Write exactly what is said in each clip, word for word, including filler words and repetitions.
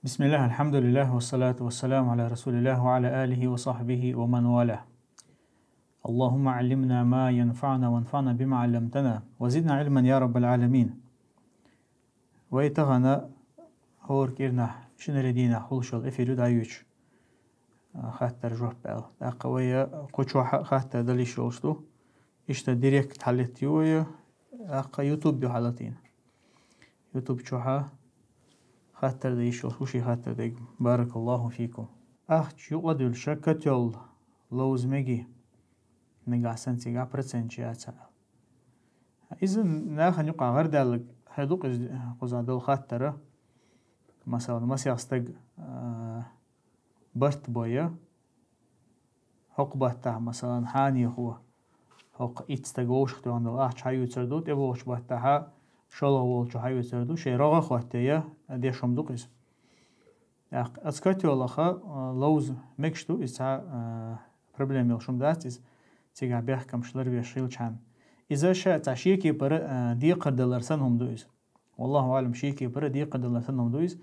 بسم الله، الحمد لله، والصلاة والسلام على رسول الله وعلى آله وصحبه ومن والاه. اللهم علمنا ما ينفعنا وانفعنا بما علمتنا وزدنا علما يا رب العالمين. Вай тахана хӀора кӀирнахь шинарин дийнахь хулаш йола эфир ю дӀайоьдуш, а, хаттар-жоп аьлла. ТӀаккха вай кху чохь а хаттар дала йиш йолуш ду. Иштта директ хьалеттаю вай, тӀаккха YouTube ю хьалатийна. YouTube чохь а хаттар дан йиш йолуш ву шен хаттар дерг. Баракаллаху фикум. Ахча юкъадуьллуш котел ловза мегий, нагахь санна цигахь проценташ яц аьлла. Иза нахана юкъахь гӀардаьлларг хир ду-кх иза, кхузахь долу хаттар. Масалан, масех стаг, а, барт бой, хӀокху баттахь, масалан, хьанехо хӀокху итт стаг вовшахтоьхна долу ахча хьаоьцур ду, тӀебогӀучу баттахь шолгӀа волчо хьаоьцур ду, шайн рогӀа а хӀоттае, деш хӀума ду-кх иза. ТӀаккха оцу котелах, а, ловза мегаш ду, иза цхьа, а, проблема йолуш хӀума дац иза, цигахь бехкамаш ларвеш хилчхьана. Иза ша цхьа шен кепара, а, декхар далар санна хӀума ду иза. Валлаху аӀлам, шен кепара декхар далар санна хӀума ду иза.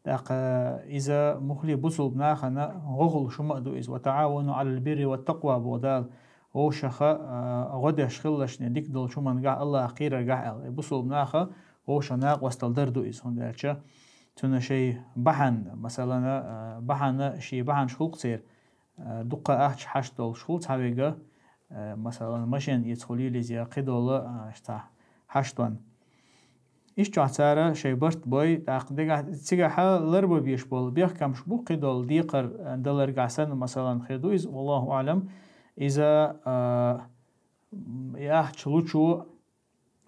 ТӀаккха иза муххале бусулба нахана гӀо хуьлуш хӀума а ду иза. «Ва таӀавану Ӏалал бирри ва такъва», боху Дала. Вовшаха, а, гӀо деш хилалаш, дика долчу хӀумангахь, АллахӀах кхераргахь аьлла. Бусулба наха вовшах накъосталла дар ду иза, хӀунда аьлча цуьнан шайн бахьана, масалан, а, бахьана, шен бахьанаш хуьлу-кх церан, а, дуккха ахча хьашт долуш хуьлу цхьаверг, а, масалан, машен эца хуьлийла иза, я кхидолу, а, цхьа хьашт ван. Иштта чохь цара шайн барт бой, тӀаккха дегахь, цигахь ларбан безаш болу бехкамаш бу, кхидолу декхар, а, даларгахь санна, масалан, хир ду иза, валлаху аӀлам, иза, а, и ахча лучо,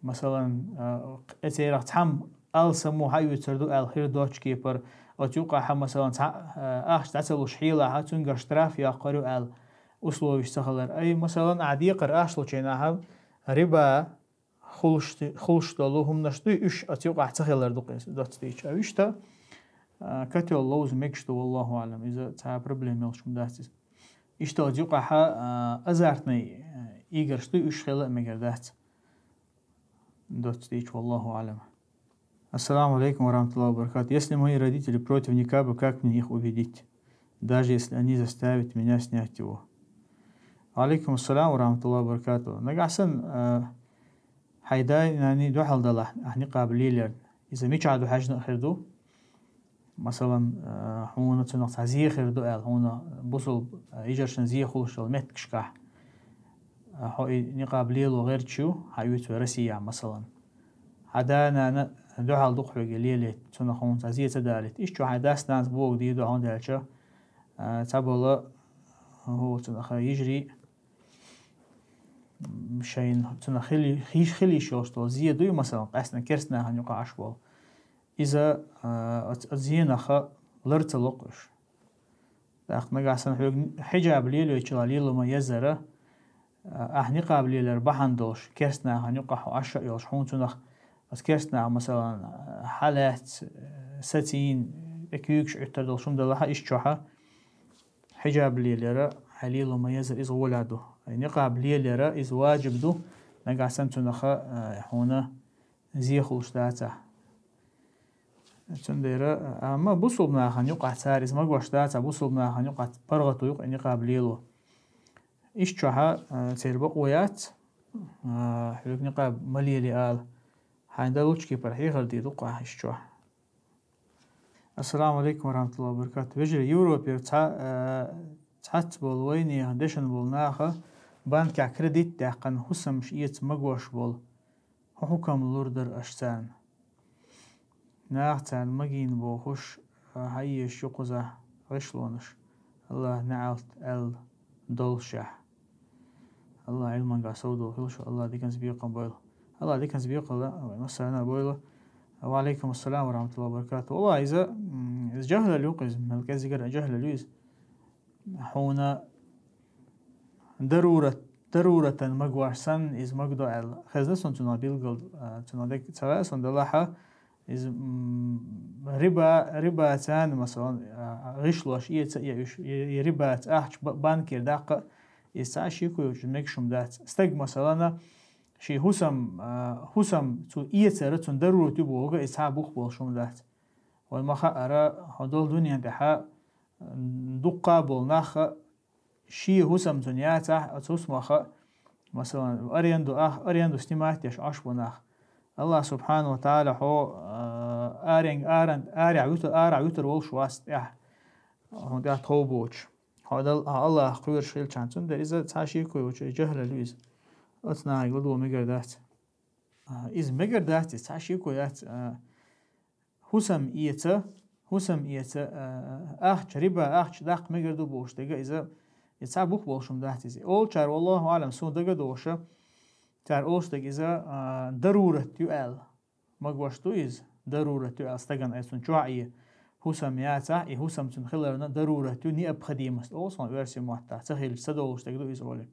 масалан, а, э, церах цхьамма алсамо хьаоьцур ду аьлла хир доцчу кепара, оцу юкъахь, масалан, цхьа, а, ахча дӀа ца луш хьелахь, цуьнгара штраф йоккхур ю аьлла, условиш ца хилар. Ай, масалан, ахь декхар ахча лучу хенахь риба хуьлуш, хуьлуш долу хӀуманаш дуй, уьш оцу юкъахь ца хилар ду-кх иза, доцца дийцича. А иштта, а, котел ловза мегаш ду, валлаху аӀлам, иза цхьа проблема йолуш хӀума дац иза. Иштта оцу юкъахь, а, азартный, а, играш дуй, уьш хила а мегар дац. Доцца дийцича, валлаху аӀлам. Ассаламу алейкум ва рахматуллахи ва баракату. Если мои родители против никаба, как мне их убедить? Даже если они заставят меня снять его. Ва алейкум ассалам ва рахматуллахи ва баракату. Нагахь санна, а, хьайн да-нана дуьхьал далахь, ахь никъаб лелорна, иза мичахь ду хьаьжна а хир ду. Масалан, а, хьуна цунах цхьа зе хир ду аьлла, хьуна бусулба, а, йижаршна зе хуьлуш йолу меттигашкахь, а, хьо и никъаб лело гӀерташ ю, хьан оьцу вай Россияхь, масалан. Хьан да-нана дуьхьал ду-кх хьоьга лелийта, цунах хьуна цхьа зе ца далийта. Иштта чохь хьайн дас-нанас бохург дийр ду, хӀунда аьлча, а, цхьаболу, хӀу, цунах йижарий, м, шайна цунах хила, хи-, хила йиш йолуш долу зе дуй, масалан, къаьсттина керста нахана юкъахь Ӏаш болу. Иза, а, оц-, оцу зенах лар ца ло-кх уьш. ТӀаккха нагахь санна хьоьга хьиджаб лелойтчул лело ма-еззара, а, ахь никъаб лелар бахьана долуш, керста нахана юкъахь хьо Ӏаш а йолуш, хьуна цунах оцу керста наха, масалан, хьалаьцна, сацийна, тӀе куьйгаш Ӏуьттур долуш хӀума далахь а, иштта чохь а хьиджаб лелар хьайн лело ма-еззара, иза гӀолехь ду. Ай, никъаб лелар иза ваджиб ду, нагахь санна цунах, а, хьуна зе хуьлуш дацахь. Цундела, амма бусулба нахана юкъахь цара иза магош дацахь, бусулба нахана юкъахь паргӀато ю-кх и никъаб лело. Иштта чохь, а, церан бакъо яц, а, хьоьга никъаб ма лелае ала. Хьайн дан лучу кепара хьехар дийр ду-кх ахь иштта чохь. Ассаламу алейкум ва рахматуллахи ва баракату. Вежарий, Европе цхьа, а, цхьацца болу вайнехан дешна болу наха банкехь кредит даьккхина хӀусамаш эца магош болу. ХӀун хӀукам лур дара аша царна? Наха царна магийна бохуш, хьаезаш ю кхузахь гӀишлонаш, АллахӀа неӀалт аьлла доллушехь. АллахӀа Ӏилманга совдала хуьлда шу, АллахӀа диканца бекхам бойла. АллахӀа диканца бекхам вай массарна а бойла. Ва алейкум ассалам ва рахматуллахи ва баракату. ВаллахӀи, иза, м, иза жахӀлал ю-кх иза, мел кӀезигара а жахӀлал ю иза. Хьуна дарурат, даруратан магош санна, иза магадо аьлла. Хезна суна цунах билггал, а, цунах дерг ца хаьа суна, делахь а, иза, м, риба, рибаца, масалан, а, гӀишлош эца а, я уьш, я, я рибаца ахча ба-, банкера даккха а, иза цхьа а шеко йоцуш мегаш хӀума дац. Стаг, масалан, шен хӀусам, а, хӀусам цо эцар, цунна дарурат ю бохург, иза цхьа а бух болуш хӀума дац. Вай ма хаара, хьо долу дуьнен тӀехьа дуккха а болу нах а, шен хӀусам цунна яцахь, оцу хӀусамах а, масалан, аренду ах, аренду снимать деш Ӏаш бу нах. Аллах субхьанаху ва тааля хьо, а, арен-, аран-, арахь вуьту-, арахь вуьтур волуш вац тӀехь, хьуна тӀехь тхов боцуш. Хьо дал-, а, Аллах кхоьруш хилчахьана, цундела иза цхьа шеко йоцуш, и жахӀлал ю иза. Оцу нахе ладогӀа мегар дац. А, иза мегар дац, иза цхьа шеко яц, а, хӀусам эца, хӀусам эца, а, ахча, риба ахча даккха мегар ду бохуш дерг иза, иза цхьа бух болуш хӀума дац иза. Олучара, валлаху аӀлам, суна дага а догӀуш, цара олуш дерг иза, а, дарурат ю аьлла. Магош ду иза, дарурат ю аьлла стагана, ай цунна чохь а хӀусам яцахь, и хӀусам цунна хиларна дарурат ю, необходимость олу суна оьрсийн маттахь, ца хилча ца долуш дерг ду иза олий.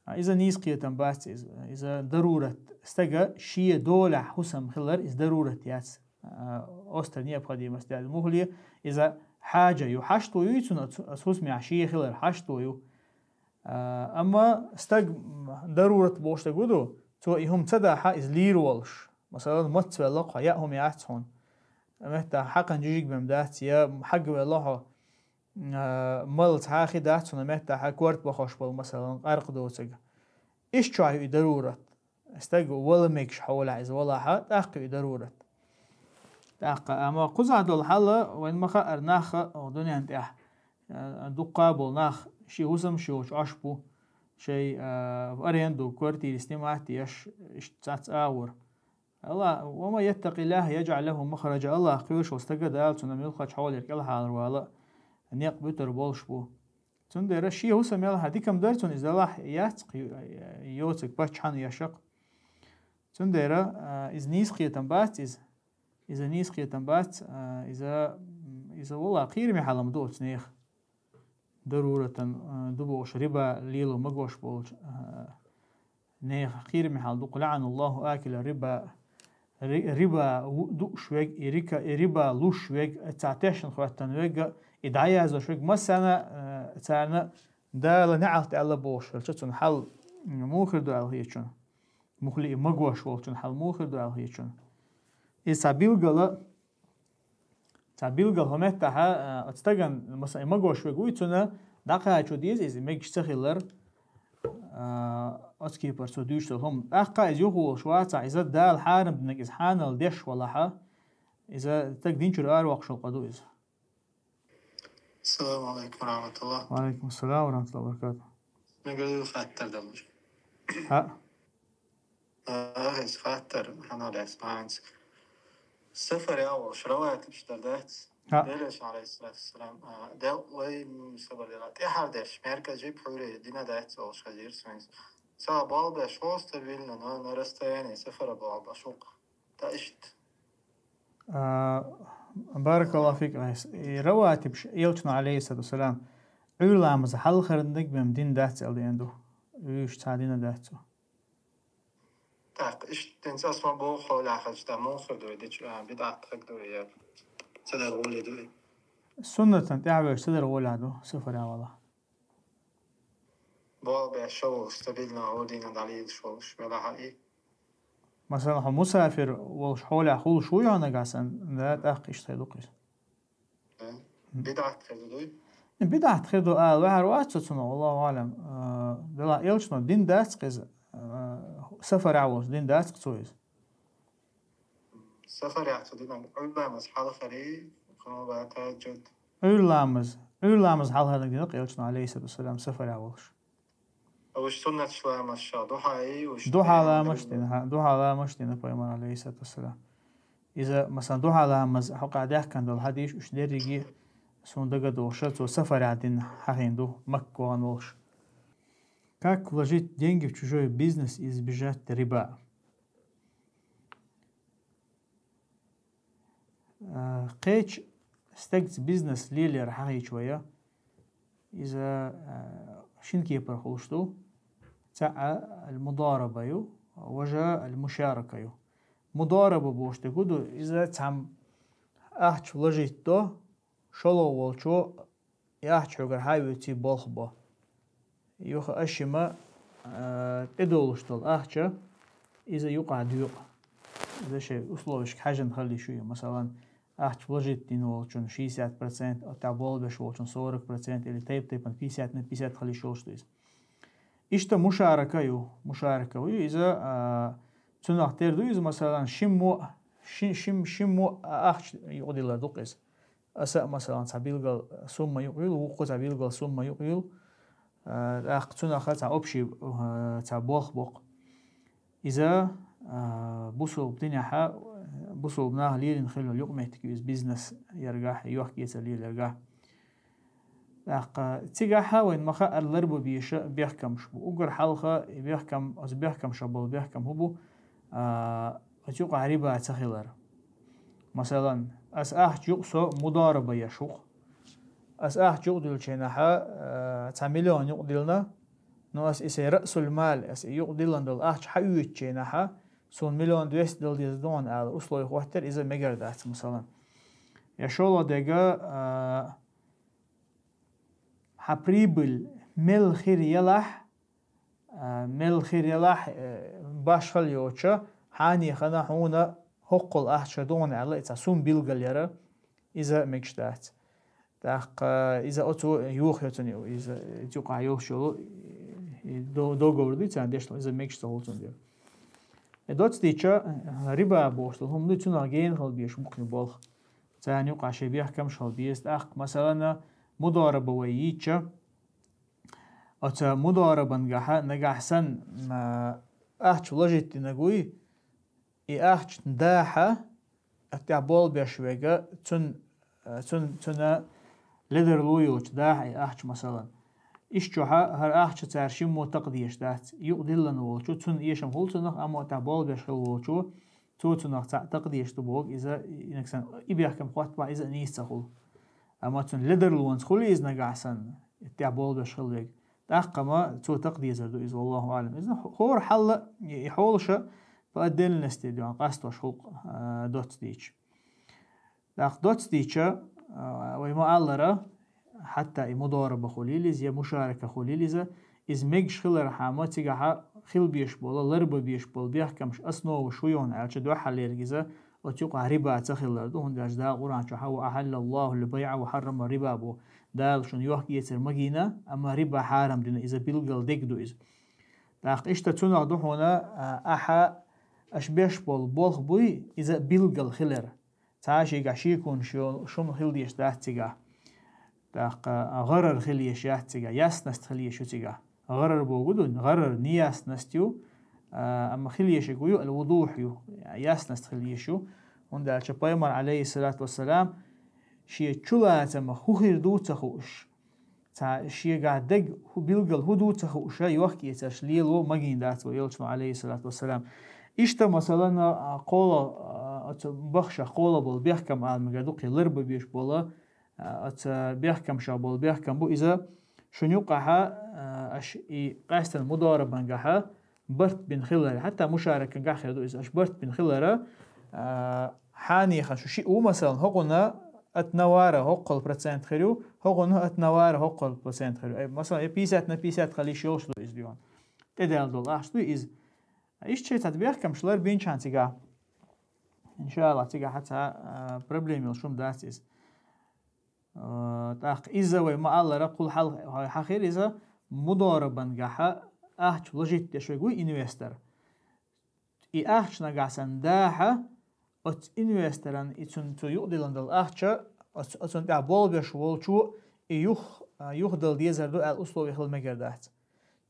А, иза нийса кхетам бац иза. Иза дарурат, стага шен долехь хӀусам хилар, иза дарурат яц. А, остра необходимость яц. Муххале иза хьаьжа ю, хьашто ю цунна оцу, оцу хӀусамехь шен хилар, хьашто ю. А, амма стаг, м, дарурат болуш дерг ду, цо и хӀума ца дахь, иза лийр волуш. Масалан, мацвелла хьо, яа хӀума яц хьуна. Меттахь хьакхана жижиг бен дац, я хьагвелла хьо, а, мала цхьа а хи дац хьуна, меттахь корта бахош болу, масалан, къаркъа доцург. Иштта чохь ю и дарурат. Стаг вала мегаш хьолахь иза валахь, тӀаккха ю и дарурат. ТӀаккха, амма кхузахь долу хьал, вайн ма хаара, нах а дуьнен тӀехь, а, дуккха а болу нах, шен хӀусамаш йоцуш Ӏаш бу, шайн, а, в аренду квартире снимать еш, иштта цхьацца агӀор. Аллах, «Ва ман яттакъиллахӀа яжӀал лахӀу махража», Аллах кхоьруш волу стага Дала цунна муьлххачу хьолера кӀелхьарвала некъ буьтур болуш бу. Цундела шен хӀусам ялахь дика-м дара цунна, иза далахь яц-кх ю-, йоцург паччахьан ешшахь. Цундела, а, иза нийса кхетам бац иза. Иза нийса кхетам бац, а, иза, иза вала кхераме хьал-м ду оцу нехан. Даруратан, а, ду бохуш, риба лело магош болчу, а, нехан кхераме хьал ду-кх: «ЛаӀаналлахӀу акила риба». Ри-, риба ву-, дууш верг, и рика-, и риба луш верг, цхьа тешна хӀоьттина верг, и дӀаяздеш верг, массарна, а, царна Дала неӀалт аьлла бохуш хилча, цуьнан хьал муха хир ду аьлла хеташ шуна? Муххале и магош волчун хьал муха хир ду аьлла хеташ шуна? Иза цхьа билггала, цхьа билггала хӀокху меттехь, а, оцу стагана, масала, и магош верг вуй, цунна дӀакхачо деза иза, мегаш ца хилар, а, оцу кепара цо дуьйцуш долу хӀума. ТӀаккха иза юха волуш вацахь, иза Дала хьарам динарг иза хьанал деш валахь, иза стаг дин чуьра аравоккхуш йолу къа ду иза. Ассаламу алейкум ва рахматуллах. Ва алейкум ассалам ва рахматуллахи ва баракатух. Мегар ду хаттар далуш? ХӀаъ. А, иза хаттар, хьанал яц маьӀнас. Сафар яхь волуш, раватибаш дар дац? ХӀаъ. Делан элчано, алейхиссалату вассалам, а, дел вай, м, сабар дела, тӀаьхьардеш, маьркӀажий, пхьуьрий дина дац олуш хезира суна иза. Ца болх беш, хьо стабильно, на, на расстоянии сафара болх беш ву-кх. Та иштта. А, баракаллаху фик, Айс. И раватибаш элчано, алейхиссалату вассалам, Ӏуьйра ламаз хьалхарниг бен дина дац аьлла деана ду. Уьш цхьа дина дац цо. Так, иштта динца ас ма боху хьолахь хилча, тӀаккха муха хир ду и дича, а, бидӀат хир ду я ца дар гӀоле ду и? Суннатан тӀаьхьавеш ца дар гӀолехь ду, сафар яхь валахь. Болх беш волуш, стабильно гӀо дина дӀалелаш волуш, велахь а и. Масалан, хьо мусафир волуш хьолехь хуьлуш вуй хьо нагахь санна, да, тӀаккха иштта хир ду-кх иза. Э, бидӀат хир ду дуй? Э, бидӀат хир ду ала ваьхьар вац со цунах, валлаху аӀлам. Э, делахь элчано дина дац-кх иза, э, сафар яхь волуш дина дац-кх цо иза. Сафар яхь цо дина, Ӏуьйра ламаз хьалхарий, кхин бахьа тахӀажжуд. Ӏуьйра ламаз, Ӏуьйра ламаз хьалхарниг дина-кх элчано, алейхиссалату вассалам, сафар яхь волуш. Уьш суннаташ ламазаш, духьа и, уьш Духьа ламазаш дина, хӀаъ, духьа ламазаш дина пайхамара, алейхиссалату вассалам. Иза, масалан, духьа ламаз хьокъехь даьхкина долу хьадисаш, уьш дерриге а суна дага догӀуш, цо сафар яхь дина хьахийна ду, Макка вахана волуш. Как вложить деньги в чужой бизнес и избежать риба? А, кхечу стегца бизнес лелаяр хьахийча вай, иза, а, шина кепара хуьлуш ду. ЦаӀ ал-мудараба ю, важа ал-мушарака ю. Мудараба бохуш дерг хӀун ду? Иза цхьамма ахча вложить до, шолгӀа волчо и ахча хьоьгара хьа а вуьйций болх бо. Юха аша ма, а, тӀедолуш долу ахча, иза юкъахь доькъу. Иза шайн условешка хьаьжжина хила йиш ю. Масалан, ахча вложить дина волчун шестьдесят процент, оттаӀа болх беш волчун сорок процент или тайп-тайпан пятьдесят на пятьдесят хила йиш йолуш ду иза. Иштта мушарака ю, мушарака ю иза, а, цунах тера ду иза, масалан, шиммо, ши-, шим-, шиммо ахча юкъадиллар ду-кх иза. Аса, масалан, цхьа билггал сумма юкъаюл, вукхо цхьа билггал сумма юкъаюл, а, тӀаккха цунаха цхьа общий, а, цхьа болх боккху. Иза, а, бусулба динехьа, бусулба наха лелийна хила йолу юкъаметтиг ю иза бизнес яргахь, йохк-эцар леларгахь. ТӀаккха цигахьа вайн ма хаара ларба беза бехкамаш бу. Уггар хьалха и бехкам, оцу бехкамашах болу бехкам хӀун бу, а, оцу юкъахь риба ца хилар. Масалан, ас ахча юкъа со мудараба еш ву-кх. Ас ахча юкъадиллинчу хенахьа, а, цхьа миллион юкъадиллина, но ас и сайн раъсул мал, ас и юкъадиллина долу ахча хьаоьцучу хенахьа, суна миллион двести дала деза ду хьуна ала условие хӀоттийра, иза мегар дац, масалан. Я шолгӀа дерг, а, хьан прибыль мел хир елахь, а, мел хир елахь, э, башхалла йоцуша, хьанехана хьуна хӀоккхул ахча ду хьуна аьлла, и цхьа сум билгал яра, иза мегаш дац. ТӀаккха иза оцо йохайо цунна, иза юкъахь йолуш йолу, и до-, договор дуй царна дешна, иза мегаш ца хуьлу цундела. И доцу дийча, риба бохуш долу хӀума дуй, цунах гена хила безаш бу-кх и болх. Царна юкъахь шайн бехкамаш хила беза. ТӀаккха, масалан, мудараба вай йийцча, оцу мударабангахьа нагахь санна, м, ахча вложить динарг вуй, и ахча дахьа, оттаӀа болх беш верг, цун, цун, цуьнан ледарло йоцуш дахьа и ахча, масалан. Иштта чохьа хӀара ахча цара шиммо такха дезаш дац. Юкъадиллина волчо, цунна эшам хуьлу цунах, амма оттаӀа болх беш хилла волчо, цо цунах цхьаъ такха дезаш ду боху, иза, и нагахь санна, и бехкам хӀоттабахь, иза а нийса ца хуьлу. Амма цуьнан ледарлонца хуьлу иза нагахь санна, оттаӀа болх беш хилла верг. ТӀаккха ма цо такха дезар ду иза, валлаху аӀлам. Иза хӀора хьалла, и хьолаша по отдельности дуьхьал къастош хуьлу-кх, а, доцу дийча. ТӀаккха доцу дийча, а, вай ма-аллара, хьатта и мудараба хуьлийла иза, я мушарака хуьлийла иза, иза мегаш хилархьама цигахьа хила безаш болу, ларба безаш болу бехкамаш, основаш хӀун ю хьуна аьлча, дуьххьарлерг иза оцу юкъахь риба ца хилар ду, хӀунда аьлча Дала Къуръан чохьа: «Ва ахьаллаллахул байӀа ва хьаррама риба», бу. Дала шуна йохк-эцар магийна, амма риба хьарам дина, иза билггал дерг ду иза. ТӀаккха иштта цунах ду хьуна, а, ахьа аша беш болу болх буй, иза билггал хилар. Цхьа а шигахь шеконаш йолу шума хила дезаш дац цигахь. ТӀаккха гӀарар хила езаш яц цигахь, ясность хила езаш ю цигахь. ГӀарар бохург ду, гӀарар неясность ю, а, амма хила езаш ю, ал-вудухь ю, ясность хила езаш ю. ХӀунда аьлча Пайхамар, алейхиссалату вассалам, шен чулацамах хӀун хир ду ца хууш, цхьа шегахь дерг хӀу-, билггал хӀун ду ца хууша, йохк-эцарш лело магийна дац вай элчано, алейхиссалату вассалам. Иштта, масалан, а, кхола, а, оцу бахшах кхола болу бехкам ала мегар ду, кхин ларба безаш болу, а, оцу бехкамашах болу бехкам бу иза, шуна юкъахьа, а, аша и къаьстина мударабангахьа барт бина хилар, хьатта мушаракангахь хир ду иза, аша барт бина хилара, а, хьанехана шу шиъ ву, масалан, хӀокхунна ат навара хӀоккхул процент хир ю, хӀокхунна ат навара хӀоккхул процент хир ю. Ай, масалан, я пятьдесят на пятьдесят хила йиш йолуш ду иза дуьйна. ТӀедаьлла долу ахча ду иза. Иштта шайн цхьа бехкамаш ларбинчхьана цигахь. Иншаллах, цигахь цхьа, а, проблема йолуш хӀума дац иза. А, тӀаккха иза вай ма-аллара, кхул хьал хьахир иза, мударабангахьа ахча вложить деш верг вуй инвестор. И ахча нагахь санна дахьа, оцу инвесторан и цун цу юкъадиллина долу ахча, оцу, оцунна тӀехь болх беш волчо и юх-, а, юхадала дезар ду аьлла условие хила мегар дац.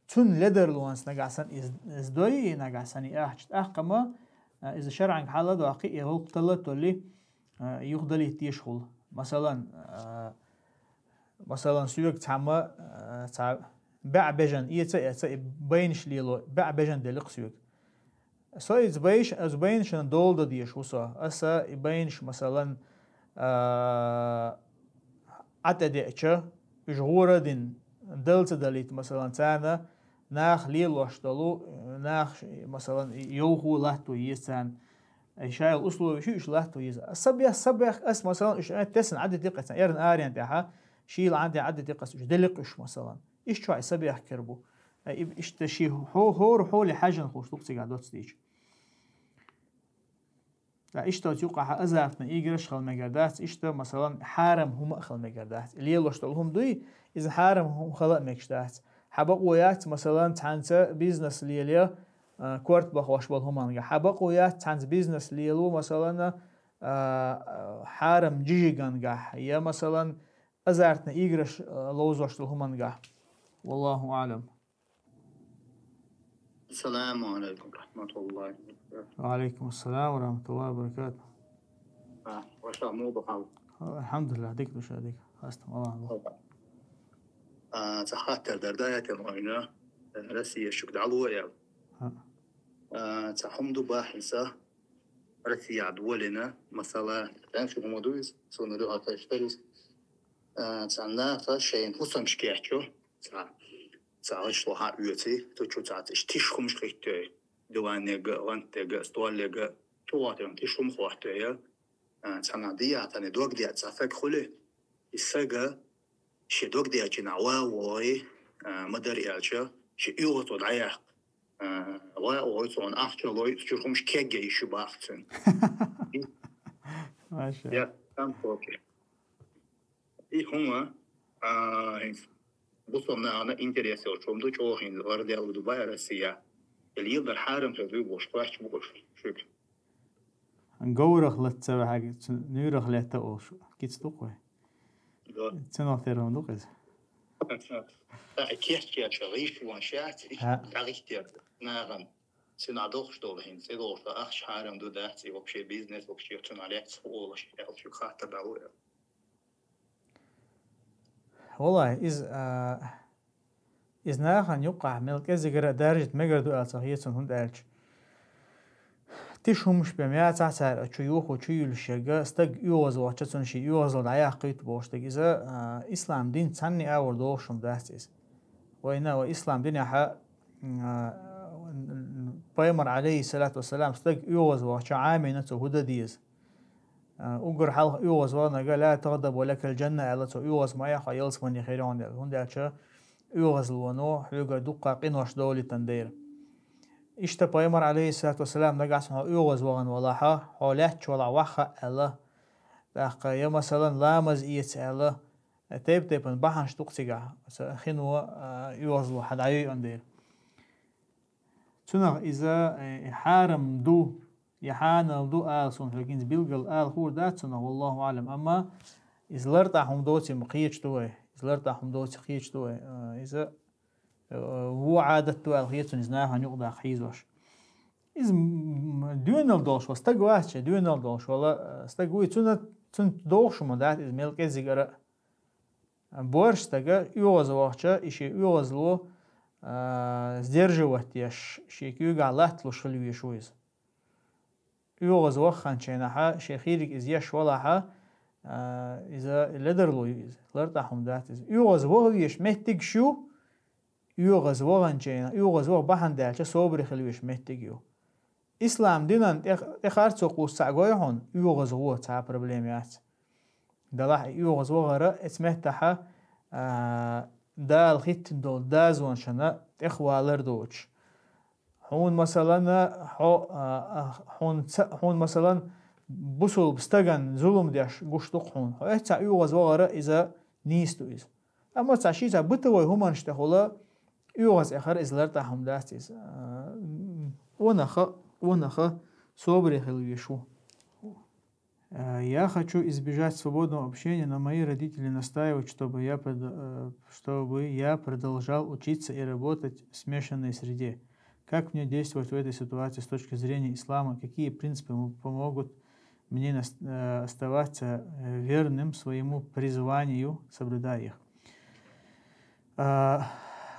Цунна ледарлонца нагахь санна иза, иза дой, и нагахь санна и ахча тӀаккха ма, а, иза шарӀанга хьала а доккхий, и гӀуллакх талла а толлий, а, юхадалийта дезаш хуьлу. Масалан, а, масалан, соьга цхьамма, а, цхьа баьӀ бежан эца а эца, и байнаш лело, баьӀ бежан делира соьга. Со иза байш-, иза байнашна дола дан дезаш ву со. Аса и байнаш, масалан, а, Ӏа тӀедеъча, уьш гӀора а дина, дала ца далийта, масалан, царна нах лелош долу, нах, масалан, йовхо латто еза царна. Ай шайла условия шу уьш латто еза. Са бех-, са бех ас, масалан, уьш тесна Ӏа дитикъа царна, эрна арен тӀехьа, шийла Ӏа де Ӏа дитикъа ас уьш деликъ уьш, масалан. Иштта чохь са бехкар бу. Ай, и-, иштта ши хьо-, хӀора хьоле хьаьжжина хуш дукха цигахь доцу дийча. Ткъа иштта оцу юкъахьа азартный играш хила мегар дац, иштта, масалан, хьарам хӀума а хила мегар дац. Лелош долу хӀума дуй, иза хьарам хӀума хила а мегаш дац. Хьан бакъо яц, масалан, цхьаьнца бизнес лелая, а, корта бахош болу хӀумангахь. Хьан бакъо яц, цхьаьнца бизнес лело, масалан, а, а, хьарам жижигангахь, я, масалан, азартный играш, а, ловзош долу хӀумангахь. Валлаху аълам. Ассаламу алейкум рахматуллахи ва баракатух. Ва алейкум ассалам ва рахматуллахи ва баракатух. А, ваша муха хьал? Алхьамдулиллах, дика ду ша, дика. Хастам Аллах. А, цхьа хаттар дара, да, я тема вайна, э, Россия шуьга дӀало ял. Ха. А, цхьа хӀума ду бахьиса, Россия дӀаволина, масала, тӀаьхьа шу хӀума ду иза, суна дуьхьал тайштар иза. А, цхьа наха шайн хӀусамаш кечйо, цхьа, цхьа гӀишло хьан оьций, цу чу цхьацца иштта тиша хӀумаш хӀиттош, диванега, гӀантега, столега, чу ватаран тиша хӀума хӀоттош, а, цхьа нах дия, цхьана дог деа цхьа саг хуьлий, и сага шен дог деача нах ван вогӀий, а, ма дарра аьлча, шен оьгӀазван дӀаяккха. А, ван вогӀий цунна ахча лой, чуьра хӀумаш кегъя йиш ю бахьа цуьнан. Маша. Я, там кофе. И хӀума, а, хӀинца бусалба нахана интерес йолчу хӀума ду, чӀогӀа хӀинца гӀарадаьлла ду бай Россия. И леладар хьарам хир дуй бохуш, кхоьч бу уьш шуьга. Говрах латта ца ваьхьаг, цу нуьйрах летта олуш, кица ду-кх вай? Да. Цунах тера хӀума ду-кх иза? А, кечъяьлча гӀишлонаш яц, иштта дӀагӀиттера нахана. Цуьнан дохуш долу хӀинца, цӀе долуш ахча хьарам ду, дац, и вообще бизнес, вообще цуьнан лаьцна хӀу олуш, аьлла, шуьга хаттар дӀало. Валлахь, иза, а, иза нахана юккъахь мел кӀезигара а даржийта мегар ду аьлла ца хета суна, хӀунда аьлча тиша хӀумаш бен яцахь цара а чу юху, чу юьллуш ерг, стаг оьгӀазвахча, цунна шен оьгӀазло дӀаяккхийта бохуш дерг. Иза, а, ислам дин цхьанна а агӀор дохуш хӀума дац иза. Вайна, вай ислам динехьа, а, пайхамар, алейхиссалату вассалам, стаг оьгӀазвахча, Ӏамийна цо хӀун дан деза. А, уггар хьалха оьгӀазвахнарг: «Ла тагъдаб ва лакал джанна», аьлла, цо оьгӀаз ма яхьа, ялсамане хир ю хьуна аьлла. ХӀунда аьлча оьгӀазлоно хьоьга дуккха къинош долуьйтан дера. Иштта пайхамар, алейхиссалату вассалам, нагахь санна хьо оьгӀазвахана валахьа, хьо лаьтташ валахь ваха аьлла. ТӀаккха я, масалан, ламаз эца аьлла. Тайп-тайпана бахьанаш ду-кх цигахь, аса хино, а, оьгӀазло хьан дӀайойъан дера. Цунах иза, э, хьарам ду, я хьанал ду ала суна хьоьга хӀинца билггал ала хуур дац цунах, валлаху аълам. Амма иза лартӀахь хӀума доций ма кхеташ ду вай. Иза лартӀахь хӀума доций кхеташ ду вай. А, иза, э, вон Ӏадат ду аьлла хета суна иза нахана юкъадаккха хьийзош. Иза, м, доьналла долуш вац, стаг вац шен, доьналла долуш вала, э, стаг вуй. Цуьнан, цуьнан дохуш хӀума дац иза мел кӀеззигара а. Боьрша стага оьгӀазвахча, и шен оьгӀазло, а, сдерживать еш, шен куьйгахь латталуш хила везаш ву иза. ОьгӀазваханчу хенахьа, шен хийриг иза еш валахьа, а, иза ледарло ю иза, лартӀахь хӀума дац иза. ОьгӀазваха везаш меттигаш ю, оьгӀазваханчу хенахь, оьгӀазваха бахьана даьлча, собаре хила везаш меттиг ю. Ислам динан тӀе, тӀе харцо кхуссу ца гой хьуна, оьгӀазваха, цхьа а проблема яц. Делахь и оьгӀазвахара, эца меттахьа, а, Дала хӀиттина долу дозанашна тӀехвалар доцуш. Хьуна, масалан, хьо, а, а, хьуна ца, хьуна, масалан, бусулба стагана зулам деш гуш ду-кх хьуна. Хьо эццахь оьгӀазвахара иза нийса ду иза. Амма цхьа ши цхьа бытовой хӀуманаш тӀехула оьгӀаз эхар иза лартӀахь хӀума дац иза. А, онаха, онаха собаре хила везаш ву. Э, я хочу избежать свободного общения, но мои родители настаивают, чтобы я прод-, э, чтобы я продолжал учиться и работать в смешанной среде. Как мне действовать в этой ситуации с точки зрения ислама? Какие принципы м-, помогут мне нас-, э, оставаться, э, верным своему призванию, соблюдая их? А,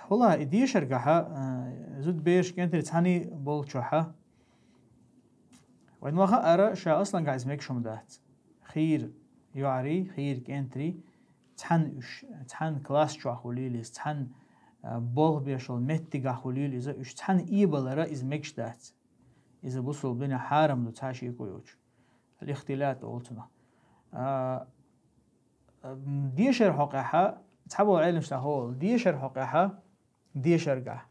валлахӀи, и дешаргахьа, а, зудбераш кӀентий цхьаьний болчохьа, вайн ма хаара, ша аслангахь иза мегаш хӀума дац. Хийра йоӀарий, хийра кӀентий, цхьаьна уьш, цхьаьна класс чохь хуьлийла иза, цхьаьна, а, болх беш йолу меттигахь хуьлийла иза, уьш цхьаьна ийбалара иза мегаш дац. Иза бусулба динехь хьарам ду цхьа шеко йоцуш. Ал-ихтилат олу цунах. А, м, дешар хьокъехьа, цхьаболу Ӏеламнаха олу, дешар хьокъехьа, дешаргахь.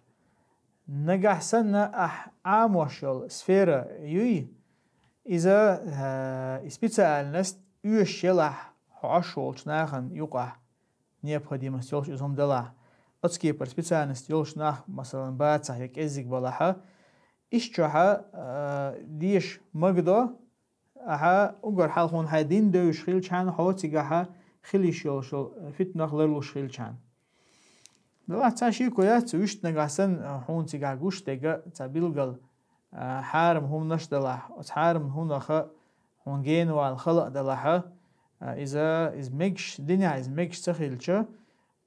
Нагахь санна ахь Ӏамош йолу сфера юй, Иза, э, и специальность оьшуш елахь хьо Ӏаш волчу нахана юкъахь, необходимость йолуш иза хӀума делахь, оцу кепара специальность йолуш нах, масалан, бацахь я кӀеззиг балахьа, ишчохьа, э, деша магадо, ахьа уггар хьалха хьуна хьайн дин девзаш хилчхьана, хьо цигахьа хила йиш йолуш йолу фитнах ларлуш хилчхьана. Делахь цхьа шеко яц, вуьшта нагахь санна, а, хьуна цигахь гуш дерг цхьа билггал, а, хьарам хӀуманаш далахь, оцу хьарам хӀуманаха хьуна генавала хала а далахьа, а, иза, иза мегаш, динехь иза мегаш ца хилча,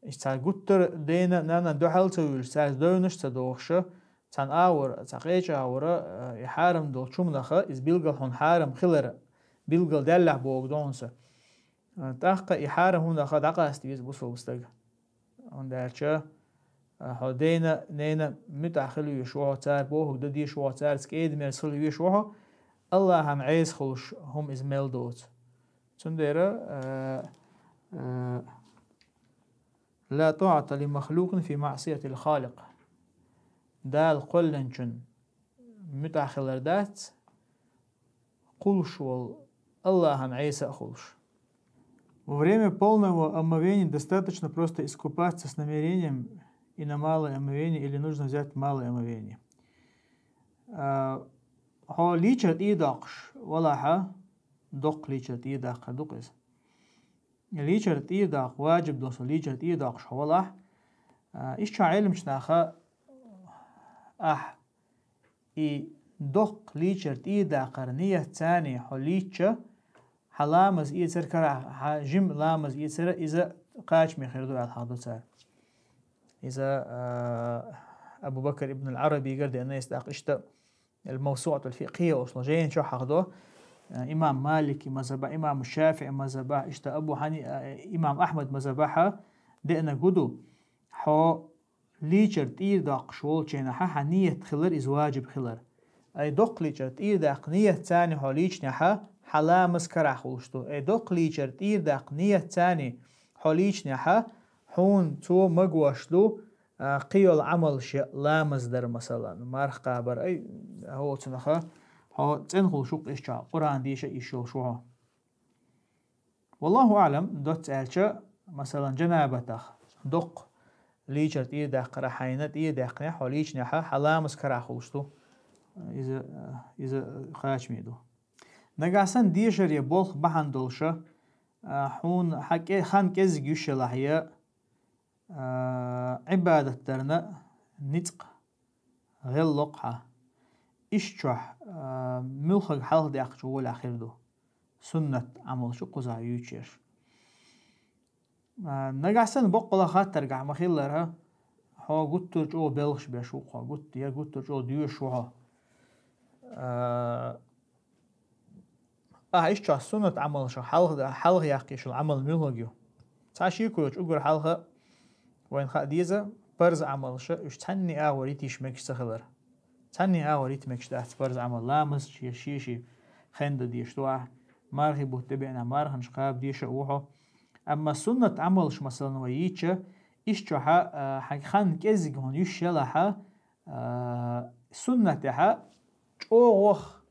иза цхьа гуттар а дена а, нанна а дуьхьал ца вуьйлуш, цаьрца девнаш а ца дохуша, цхьана агӀора, цхьа къеча агӀора, а, и хьарам долчу хӀуманаха, иза билггал хьуна хьарам хилар, билггал даьллехь боху ду хьуна сан. А, тӀаккха и хьарам хӀуманаха дӀакъаста веза бусалба стаг. ХӀунда аьлча, а, хьо дена, нена муьтӀахь хила везаш ву хьо, цара бохург дан дезаш ву хьо, цаьрца кӀеда-мерза хила везаш ву хьо, Аллахьан Ӏеса хуьлуш хӀума иза мел доцу. Цундела, а, а, «لا طاعة لمخلوق في معصية الخالق». Дала кхоьллинчун муьтӀахь хилар дац, кхуллуш волу Аллахьан Ӏеса а хуьлуш. Во время полного омовения достаточно просто искупаться с намерением и на малое омовение, или нужно взять малое омовение. А, хьо лийчар тӀедоккхуш валахьа, доккха лийчар тӀедаккхар ду-кх иза. Лийчар тӀедаккха, важиб долу со лийчар тӀедоккхуш хьо валахь, а, ишчохь Ӏеламчу наха ахь и доккха лийчар тӀедаккхар ниятца хьо лийча, хьан ламаз эцар карахь, хьан жима ламаз эцара иза кхачаме хир ду аьлла хьахадо цара. Иза, а, Абу Бакр ибн ал-Ӏарабигара деана иза тӀаккха иштта, «Ал-Мавсуъатул Фикъхьийя» олуш жайна чохь хьахадо, а, имам Малики мазхабахь, имам ШафиӀи мазхабахь, иштта Абу Хьани-, а, имам Ахьмад мазхабахьа деана гу ду. Хьо лийчар тӀедоккхуш волчу хенахьа хьан ният хилар иза важиб хилар. Ай доккха лийчар тӀедаккха ниятца хьо лийчинехьа, хьан ламаз карахь хуьлуш ду. Ай доккха лийчар тӀедаккха ниятца хьо лийчинехьа, хьуна цо магош ду, а, кхин йолу Ӏамалш я, ламаз дар, масалан, марха кхабар, ай, хьо цунаха, хьо цӀена хуьлуш ву-кх ишчохь, Къуръан деша а йиш йолуш ву хьо. Валлаху аълам, доцца аьлча, масалан, жанабатах доккха лийчар тӀедаккхара хьайна тӀедаьккхинехь, хьо лийчинехьа, хьан ламаз карахь хуьлуш ду. Иза, иза кхачаме ду. Нагахь санна дешаре болх бахьана долуша, а, хьуна хьан кӀе-, хан кӀезиг йиш ялахь я, а, Ӏибадат дарна ницкъ гӀелло-кх хьан. Ишчохь, а, муьлхарг хьалха даьккхачу гӀолехь хир ду. Суннат Ӏамалш ю кхузахь юьйцуш ерш. А, нагахь санна боккъала хаттаргахь ма-хиллара, хьо гуттар а чӀогӀа белхаш беш ву-кх хьо, гуттар, я гуттар а чӀогӀа доьшуш ву хьо. А, Ахьа ишчохь суннат Ӏамалшах хьалха, хьалха яккхийшал Ӏамал муьлхаг ю? Цхьа шеко йоцуш уггар хьалха вайна хаа деза, парз Ӏамалша уьш цхьанний агӀор йита йиш мегаш ца хилар. Цхьанний агӀор йита мегаш дац парз Ӏамал, ламазчий, шен-шен хенда деш ду ахь, мархи бутт тӀебеана, марханаш кхаба деша а ву хьо. Амма суннат Ӏамалш, масалан, вай йийча, ишчохьа, а, хьан хан кӀезиг хьуна йиш ялахьа, а, суннатехьа чӀогӀах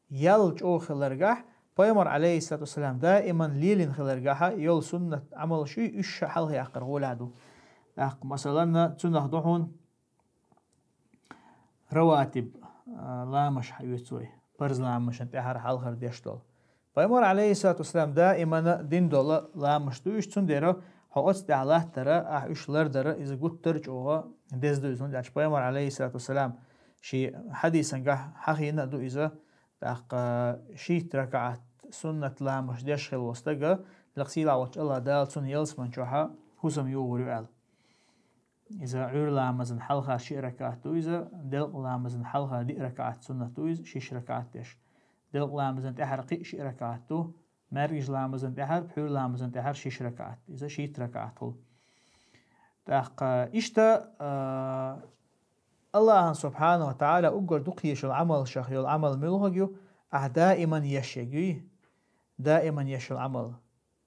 ял чӀогӀа хиларгахь, пайхамар, алейхиссалату вассалам, даиман лелийна хиларгахьа йолу суннат Ӏамалш ю, уьш ша хьалха яккхар гӀолехь ду. ТӀаккха, масалан, цунах ду хьуна раватиб, а, ламаш хьаоьцу вай, парз ламашна тӀаьхьара хьалхара деш долу. Пайхамар, алейхиссалату вассалам, даимана дина долу ламаш ду уьш, цундела хьо оцу тӀехь латтара, ахь уьш лардара, иза гуттар а чӀогӀа деза ду иза, хӀунда аьлча пайхамар, алейхиссалату вассалам, шен хьадисангахь хьахийна а ду иза, тӀаккха шийтта ракаӀат суннат ламаш деш хилла волу стага, лекха сийлахь волчу Аллах Дала цунна ялсаман чохьа хӀусам йогӀур ю аьлла. Иза Ӏуьйра ламазан хьалха шиъ ракаӀат ду иза, делкъа ламазан хьалха диъ ракаӀат суннат ду иза, шиш ракаӀат деш. Делкъа ламазан тӀаьхьара кхин а шиъ ракаӀат ду, маьркӀажа ламазан тӀаьхьара, пхьуьйра ламазан тӀаьхьара шиш ракаӀат. Иза шийтта ракаӀат хуьлу. ТӀаккха иштта, а, Аллахьан субхьанаху ва таӀала уггар дукхаешал Ӏамалшах йолу Ӏамал муьлхаг ю, ахь даиман еш ерг юй? Даиман еш йолу Ӏамал.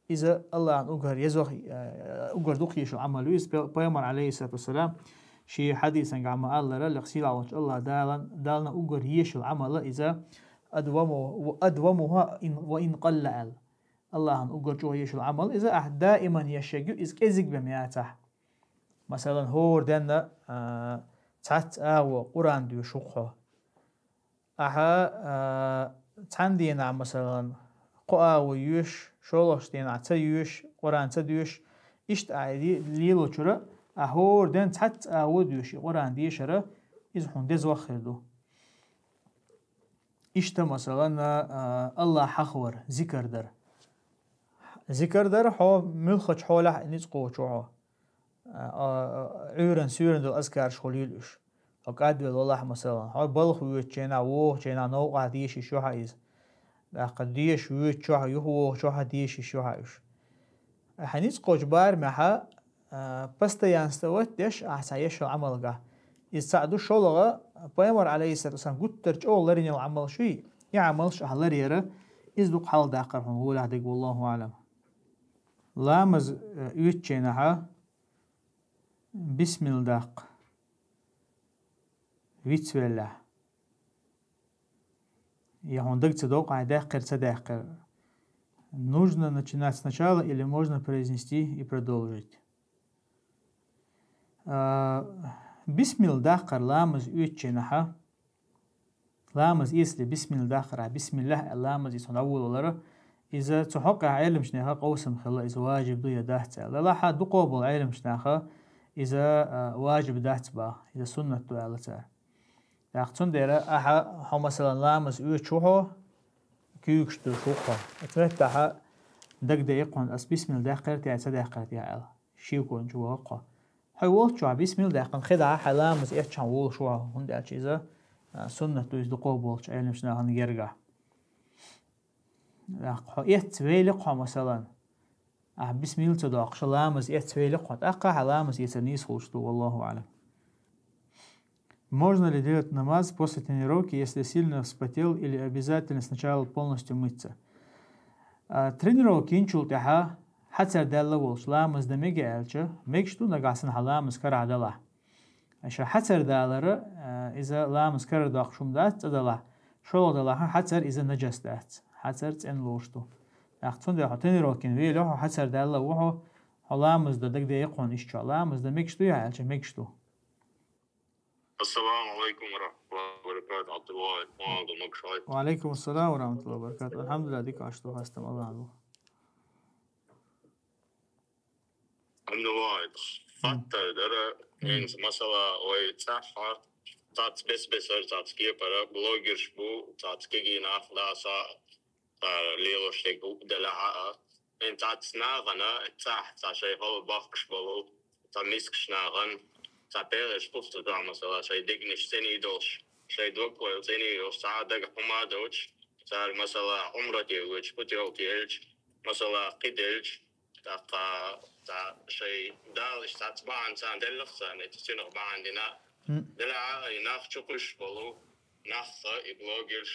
Иза Аллахьан уггар езох, э, уггар дукхаешал Ӏамал ю иза. Пе-, пайхамар, алейхиссалату вассалам, шен хьадисангахь ма-аллара, лекха сийлахь волчу Аллах Далан, Дална уггар ешал Ӏамала иза أدومه، أدومها إن، وإن قل аьлла. Аллахьан уггар чӀогӀа еш йола Ӏамал, иза ахь даиман еш йоагӀа, иза кӀезига бен яцахь. Масалан, хӀора денна, а, цхьацца агӀо Къуръан доьшуш ву-кх хьо. Ахьа, а, цхьан дийнахь, масалан, кхо агӀо йоьшуш, шолгӀачу дийнахь ца йоьшуш, Къуръан ца доьшуш, иштта ахьа ле-, лелочуьра, ахьа хӀора денна цхьацца агӀо доьшуш, и Къуръан дешара, иза хьуна деза ваха хир ду. Иштта, масалан, а, Аллахь хьахавар, зикар дар. Зикар дар хьо муьлххачу хьолехь а ницкъ кхочу хьо. А, а, Ӏуьйранна, суьйранна долу азкараш хьо лела уьш. Хьо кӀадвелла валахь, масалан, хьо балха воьдучу хенахь, вогӀучу хенахь новкъахь деша йиш ю хьан иза. ТӀаккха деша воьдучохь, юха вогӀучохь деша йиш ю хьан уьш. Ахьа ницкъ кхочу барамехь, а, постоянствовать деш, ахьа цхьа еш йолу Ӏамалгахь. Иза цхьаъ ду, шолгӀа, пайхамар, алейхиссалату вассалам, гуттар чӀогӀа ларйина йолу Ӏамал шуй, и Ӏамалш ахьа ларъяра, иза ду-кх хьалхадаккхар хьуна гӀолехь дерг, валлаху аӀлам. Ламаз, э, оьцучу хенахь, бисмилла даккха. Вицвеллехь. Я хьуна дага ца доккху, хьайн даьккхира, ца даьккхира. Нужно начинать сначала или можно произнести и продолжить? А, бисмилла даккхар ламаз оьцучу хенахь. Ламаз, если бисмилла даккхар, бисмиллахь аьлла ламаз иза хьуна дӀаволалара, иза цу хьокъехь Ӏеламчу нехан къовсам хилла, иза важиб ду я дац аьлла. Делахь а дукхо болу Ӏеламчу наха иза, а, важиб дац баха, иза суннат ду аьлла цара. ТӀаккха цундела ахьа хьо, масалан, ламаз оьцуш ву хьо, куьйгаш дуьйш ву хьо. Оцу меттехь дагадеа-кх хьуна, ас бисмилла даьккхира те, ца даьккхира те аьлла. Шекончу ваха-кх хьо. Хьо волччохь бисмилла даьккхина хи дахь, хьайн ламаз эцчахьана волуш ву хьо, хӀунда аьлча иза, а, суннат ду иза дукхо болчу Ӏеламчу нахана гергахь. ТӀаккха хьо эцна вели-кх хьо, масалан, ахьа бисмилла ца доккхуш, ламаз эцна вели-кх хьо, тӀаккха хьан ламаз эцар нийса хуьлуш ду, валлаху аӀлам. Можно ли делать намаз после тренировки, если сильно вспотел, или обязательно сначала полностью мыться? А, тренировка йинчул тӀаьхьа хьацар даьлла волуш ламаз дан мега аьлча, мегаш ду, нагахь санна хьан ламаз карахь далахь. Аша хьацар далара, а, иза ламаз карара доккхуш хӀума дац, цӀа далахь, шолгӀа далахь хьацар, иза нажас дац. Хьацар цӀена лоруш ду. ТӀаккха цундела хьо тренировкина вели хьо, хьацар даьлла ву хьо, хьо ламаз дан дагадеа-кх хьуна иштта чохь. Ламаз дан мегаш ду я аьлча, мегаш ду. Ассаламу алейкум ва рахматуллахи ва баракатух, Абдулла. Ва алейкум ассалам ва рахматуллахи ва баракатух. Алхамдулиллах, дика Ӏаш ду, хастам Аллах ду. Амма вай, хаттар дара, хӀинца, масала, вай цӀахь, цац бес-бесара, цац кепара, блогерш бу, цац кегий нах, даса, цара лелош дерг у делахь а. ХӀинца цац нахана цӀахь, цхьа шайн хала бахкаш болу, цхьа мискаш нахана, цхьа пелаш пусту дуьхьа, масала, шайн дегнаш цӀений долуш, шайн дог-ойла цӀений йолуш, цхьа а дага хӀума а доцуш, цара, масала, Ӏумрате воьдуш, путёвка елча, масала, кхиделча, тӀаккха цхьа шайн далаш цхьацца бахьана царна деллах царна, и цунах бахьана дина. Мгм. Делахь а и нах чукхуьйсуш болу, нах а, и блогерш,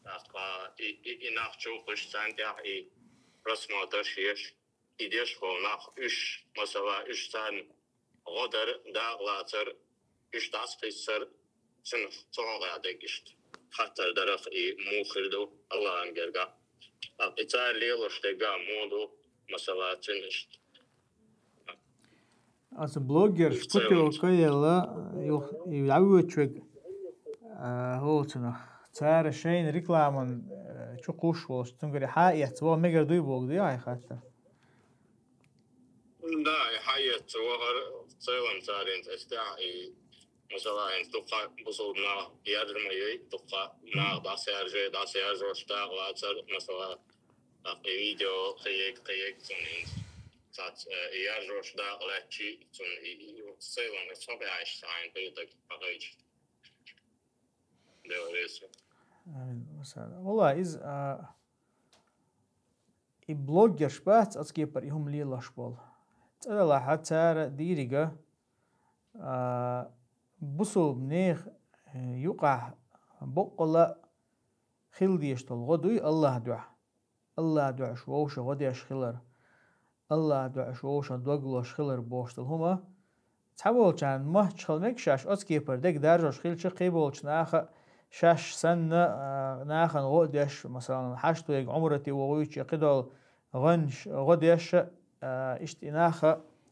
тӀаккха и, и, и нах чукхуьйсуш, царна тӀехь и просмотрш еш, и деш болу нах уьш, масала, уьш царна гӀо дар, дакъалацар, уьш дӀасакхиссар, цунах цу хьокъехь дерг иштта. Хаттар дарах и муха хир ду Аллахьан гергахь. ТӀаккха и цара лелош дерг а муха ду, масала, цуьнан иштта. Аса блогерш путёвка елла, юх, и дӀавоьдуш верг, а, хӀоцунах. Цара шайна рекламан, а, чукхуьйсуш волуш, цуьнгара хьа а эцна ваха мегар дуй бохург дуй хьайн хаттар? Да, и хьаэцна вахар, в целом царна эцна, и, масала, хӀинца дуккха бусулба нах яржа ма йой, дуккха нах дӀасаяржай, дӀасаяржош дакъалацар, масала, тӀаккха и видео кхиерг, кхиерг цунна хӀинца. Цац, э, и яржош дакъалаьцчи, цунна и, и, в целом, и цхьа баьш цхьайна хӀуьйтаг хьахайча. Дела реза. Амин. Масала. Валла, иза, а, и блогерш бац, оцу кепара и хӀума лелош болу. ЦӀа далахь цара дийрига, а, бусулба нехан, э, юкъахь боккъала хила дезаш долу гӀо дуй Аллахьан дуьхьа. Аллахьан дуьхьа шу вовшийн гӀо деш хилар. Аллахьан дуьхьа шу вовшийн дог лозуш хилар бохуш долу хӀума. Цхьаболчарна маччахьал мегаш шаьш оцу кепара дерг даржош хилча, кхиболчу наха а шаьш санна, а, нахана гӀо а деш, масалан, хьаштойга Ӏумрате вогӀуьйтуш, я кхидолу гӀоьнаш, гӀо деш, а, иштта и нах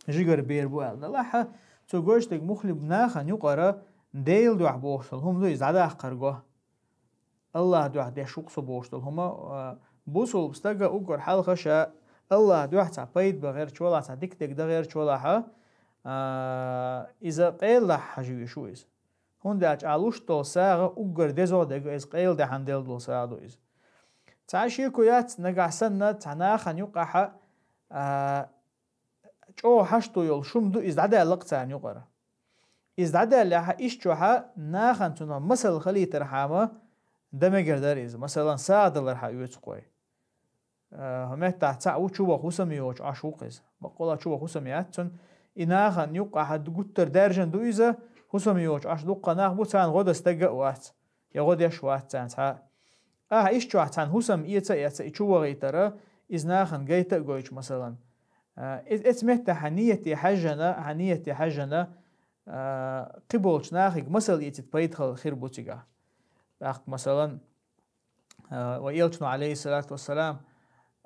жигара бер бу аьлла. Делахь а цо гойтуш дерг мухха бу, нахана юкъара Делан дуьхьа бохуш долу хӀума ду иза дӀадаккхарго. Аллахьан дуьхьа деш ву-кх со бохуш долу хӀума, а, бусулба стага уггар хьалха ша Аллахьан дуьхьа цхьа пайда бан гӀерташ валахь, цхьа дика дерг дан гӀерташ валахь, а, иза къайладахьа хьажа везаш ву иза. ХӀунда аьлча ахь луш долу сагӀа уггар деза дерг иза, къайладаьхьна делла долу сагӀа ду иза. Цхьа шеко яц, нагахь санна цхьа нахана юкъахь, а, чӀогӀа хьашто йолуш хӀума ду иза дӀадаьлла-кх царна юкъара. Иза дӀадаьллехь, иштта чохь нахана цунах масал хилийтархьама дан мегар дара иза. Масалан, сагӀа далархьа оьцу-кх вай. Э, хӀокху меттехь цхьаъ ву, чуваха хӀусам йоцуш Ӏаш ву-кх иза. Баккъалла чуваха хӀусам яц цуьнан. И нахана юккъехь гуттар а даьржина ду иза, хӀусам йоцуш Ӏаш дуккха нах бу, царна гӀо дан стаг а вац, я гӀо деш вац царна цхьа а. Ахьа иштта чохь цхьана хӀусам эца а эцна, и чу вахийтара, иза нахана гайта а гойтуш, масалан. А, э, эцу меттехь хьан нийяте хьаьжжина, хьан нийяте хьаьжжина, а, кхиболчу нахе масал эцийта пайда хир бу цигахь. ТӀаккха, масалан, а, вай элчано, Ӏалайхиссалату вассалам,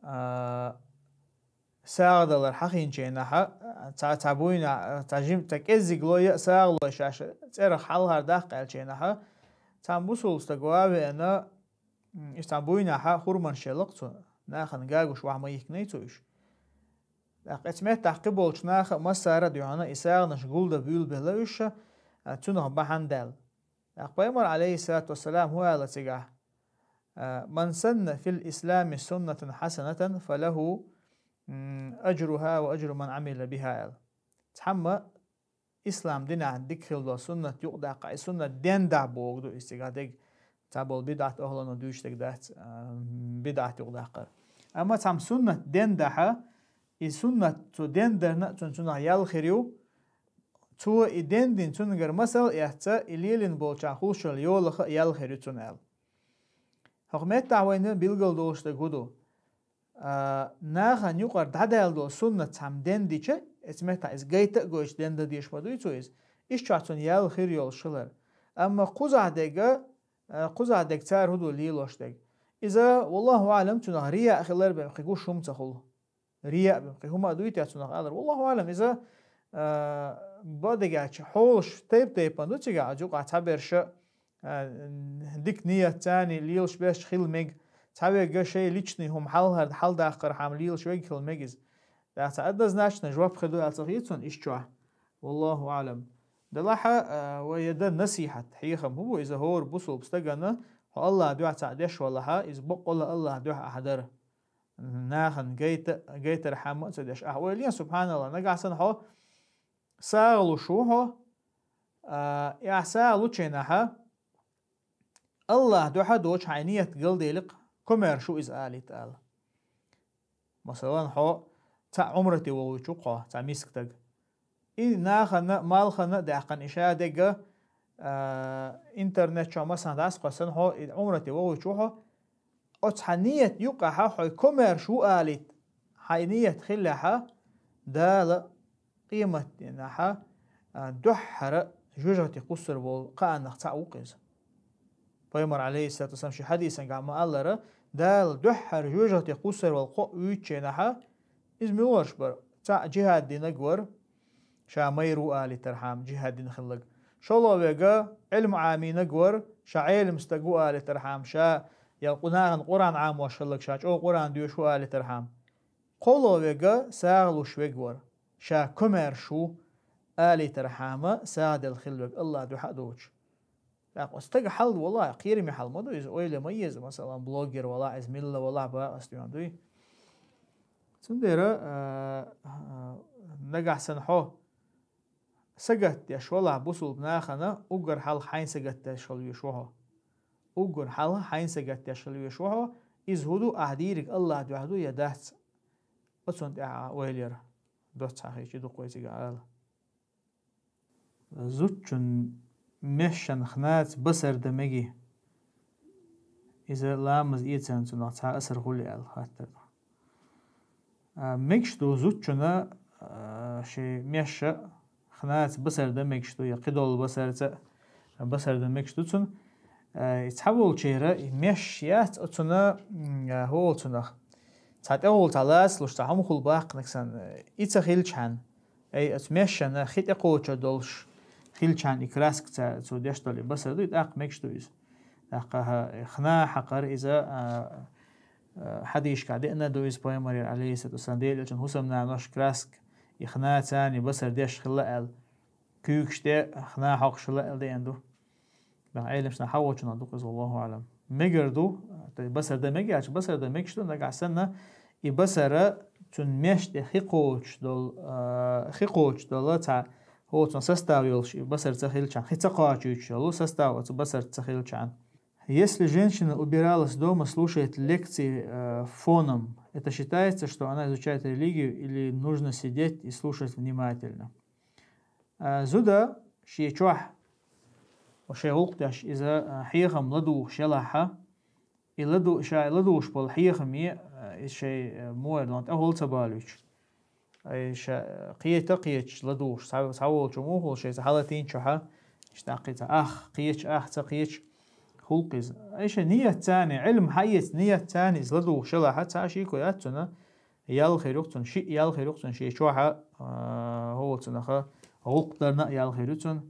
а, сагӀа далар хьахийначу хенахь, цхьа, цхьа буйна, цхьа жим-, цхьа кӀеззиг лой а, сагӀа лой шаьш цӀерах хьалхара даккха аьллачу хенахь, цхьана бусулба стаг ван а веана, м, иза цхьана буйнахь хурманаш елла-кх цо, нахана гуш ваха ма йихкиний цо уьш. ТӀаккха эцу меттехь кхиболчу наха а массара а дуьхьал и сагӀанаш гулдан буьйлабелла уьш, а, цунах бахьана даьлла. ТӀаккха пайхамар, Ӏалайхиссалату вассалам, хӀун аьлла цигахь? А, «Ман санна фил ислами суннатан хьасанатан, фалаху, м, ажруха ва ажру ман Ӏамила биха», аьлла. Цхьамма ислам динехь дика хилла долу суннат юкъадаккха, и суннат денда боху ду иза цигахь дерг. Цхьаболу бидӀат ахӀлано дуьйцуш дерг дац, а, бидӀат юкъадаккхар. Амма цхьамма суннат дендахь, и суннат цо дендарна а цунна цунах ял хир ю, цо и дендина цуьнгара масал а эцна, и лелийна болчарна хуьлуш йолу йолах а ял хир ю цунна аьлла. ХӀокху меттехь вайна билгал долуш дерг хӀун ду? А, нахана юкъара дӀадаьлла долу суннат цхьамма дендича, эцу меттехь иза гайта а гойтуш дендан дезаш ма дуй цо иза, иштта чохь цунна ял хир йолуш хилар. Амма кхузахь дерг, а, кхузахь дерг цара хӀун ду лелош дерг? Иза, валлаху аӀлам, цунах рияъ хилар бен кхин гуш хӀума ца хуьлу. Рияъ бен кхин хӀума а дуй те цунах алар? Валлаху аӀлам, иза, а, бакъдерг аьлча, хьолаш тайп-тайпана ду цигахь, оцу юкъахь цхьаберш а, дика ният царний лелаш беш хила мега, цхьаверг шайн личный хӀума хьалхара хьаладаккхархьама лелаш верг хила мега иза. ТӀаккха цхьа однозначно жоп хир ду аьлла ца хета суна иштта чохь. Валлаху аӀлам. Делахь а, а, вай ян дан насихьат, хьехам хӀун бу иза хӀора бусулба стагана, хьо Аллахьан дуьхьа цхьаъ деш валахь, иза баккъалла Аллахьан дуьхьа ахь дара. Нахана гайта, гайтархьама а ца деш. Ахь ойла е, субханаллахӀ, нагахь санна хьо сагӀа луш ву хьо, а, и ахь сагӀа лучу хенахь, Аллахьан дуьхьа доцуш хьайн ният галдели-кх, комаьрша ву иза алийта ала. Масалан, хьо цхьаъ Ӏумрате вогӀуьйтуш ву-кх хьо, цхьа миска стаг. И нахана а, малхана а даьккхина, и ша дерг, а, интернет чохь массанхьа дӀасакхоьссина, хьо и Ӏумрате вогӀуьйтуш ву хьо, оцу хьан ният юкъахь хьо комаьрша ву алийта, хьайн ният хиллехь, Дала къематдийнахь, а, дуьххьара жоьжахате кхуссур волу кхааннах цхьаъ ву-кх иза. Пайхамар, Ӏалайхиссалату вассалам, шен хьадисангахь ма-аллара, Дала дуьххьара жоьжахате кхуссур волу кхоъ вуьйцучу хенахь, иза муьлхарш бара? Цхьаъ жихӀад динарг вара, ша майра ву алийтархьама, жихӀад дина хилларг. ШолгӀа верг Ӏилма Ӏамийнарг вара, ша Ӏелам стаг ву алийтархьама, ша я нахана Къуръан Ӏамош хилларг, ша чӀогӀа Къуръан доьшуш ву алийтархьама. КхоалгӀа верг сагӀа луш верг вара, ша комаьрша ву алийтархьама, сагӀа делла хилла верг Аллахьан дуьхьа а доцуш. ТӀаккха стага хьал валахь, кхераме хьал ма ду иза, ойла ма еза, масалан, блогер валахь, иза милла валахь, бакъ ас дуьйна дуй. Цундела, а, а, нагахь санна хьо сагатдеш валахь бусулба нахана, уггар хьалха хьайн сагатдеш хила везаш ву хьо. Уггар хьалха хьайн сагатдеш хила везаш ву хьо, иза хӀун ду, ахь дийриг Аллахьан дуьхьа ду я дац? Оцунна тӀехь ойла яр доцца хьахийча дукха вай цигахь ала. Зудчун месашна хнаца басар дан мегий? Иза ламаз эцарна цунах цхьа асар хуьлий аьлла хаттар ду. А, мегаш ду зудчунна, а, шен месаш хнаца басар дан мегаш ду, я кхидолу басарца басар дан мегаш ду цунна. Э, и цхьаволчера и меш яц оцуна, м, э, хӀо оцунах. Цхьа тӀехула цхьа лацалуш, цхьа хӀума хул баккханаг санна, э, и ца хилчхьан. Ай, оцу мешана хи тӀекхочур долуш хилчхьан и краска ца, цо деш долу и басар ду, и тӀаккха мегаш ду иза. ТӀаккха, э, хна хьакхар иза, а, а, хьадийшка деана ду иза пайхамарера, алейхиссалату вассалам, Делан элчан хӀусамнанош краска, и хна царна и басар деш хилла аьлла. Куьйгаш тӀе хна хьокхуш хилла аьлла деана ду. Баха Ӏеламчунах хьавочунах ду-кх иза, валлаху аӀлам. Мегар ду, тӀе басар дан мегаш, басар дан мегаш ду, нагахь санна, и басара цунна меш тӀе хи кхочуш долу, а, хи кхочуш долу, цхьа хӀоцун состав йолуш, и басар ца хилчхьан, хи ца кхочуьйтуш йолу состав оцу басар ца хилчхьан. Если женщина убиралась дома, слушает лекции, э, фоном, это считается, что она изучает религию или нужно сидеть и слушать внимательно? А, зуда шен чохь, шен гӀуллакх деш, иза, а, хьехам ладугӀуш елахьа, и ладу-, ша ладугӀуш болу хьехаме, а, иза шайн, а, муха эр ду, тӀехула ца балуьйтуш. Ай, ша, а, кхета а кхеташ ладугӀуш, цхьа, цхьаволчу муха хуьлу шайца хьалатийначохьа, иштта кхин цхьа ах кхеташ, ах ца кхеташ, хӀуллакх иза. Ай, ша ният царна, Ӏилма хьаэца ният царна иза ладугӀуш елахьа, цхьа а шеко яц цунна, ял хир ю-кх цунна, шиъ ял хир ю-кх цунна шен чохьа, а, хӀоцунаха гӀуллакх дарна а ял хир ю цунна,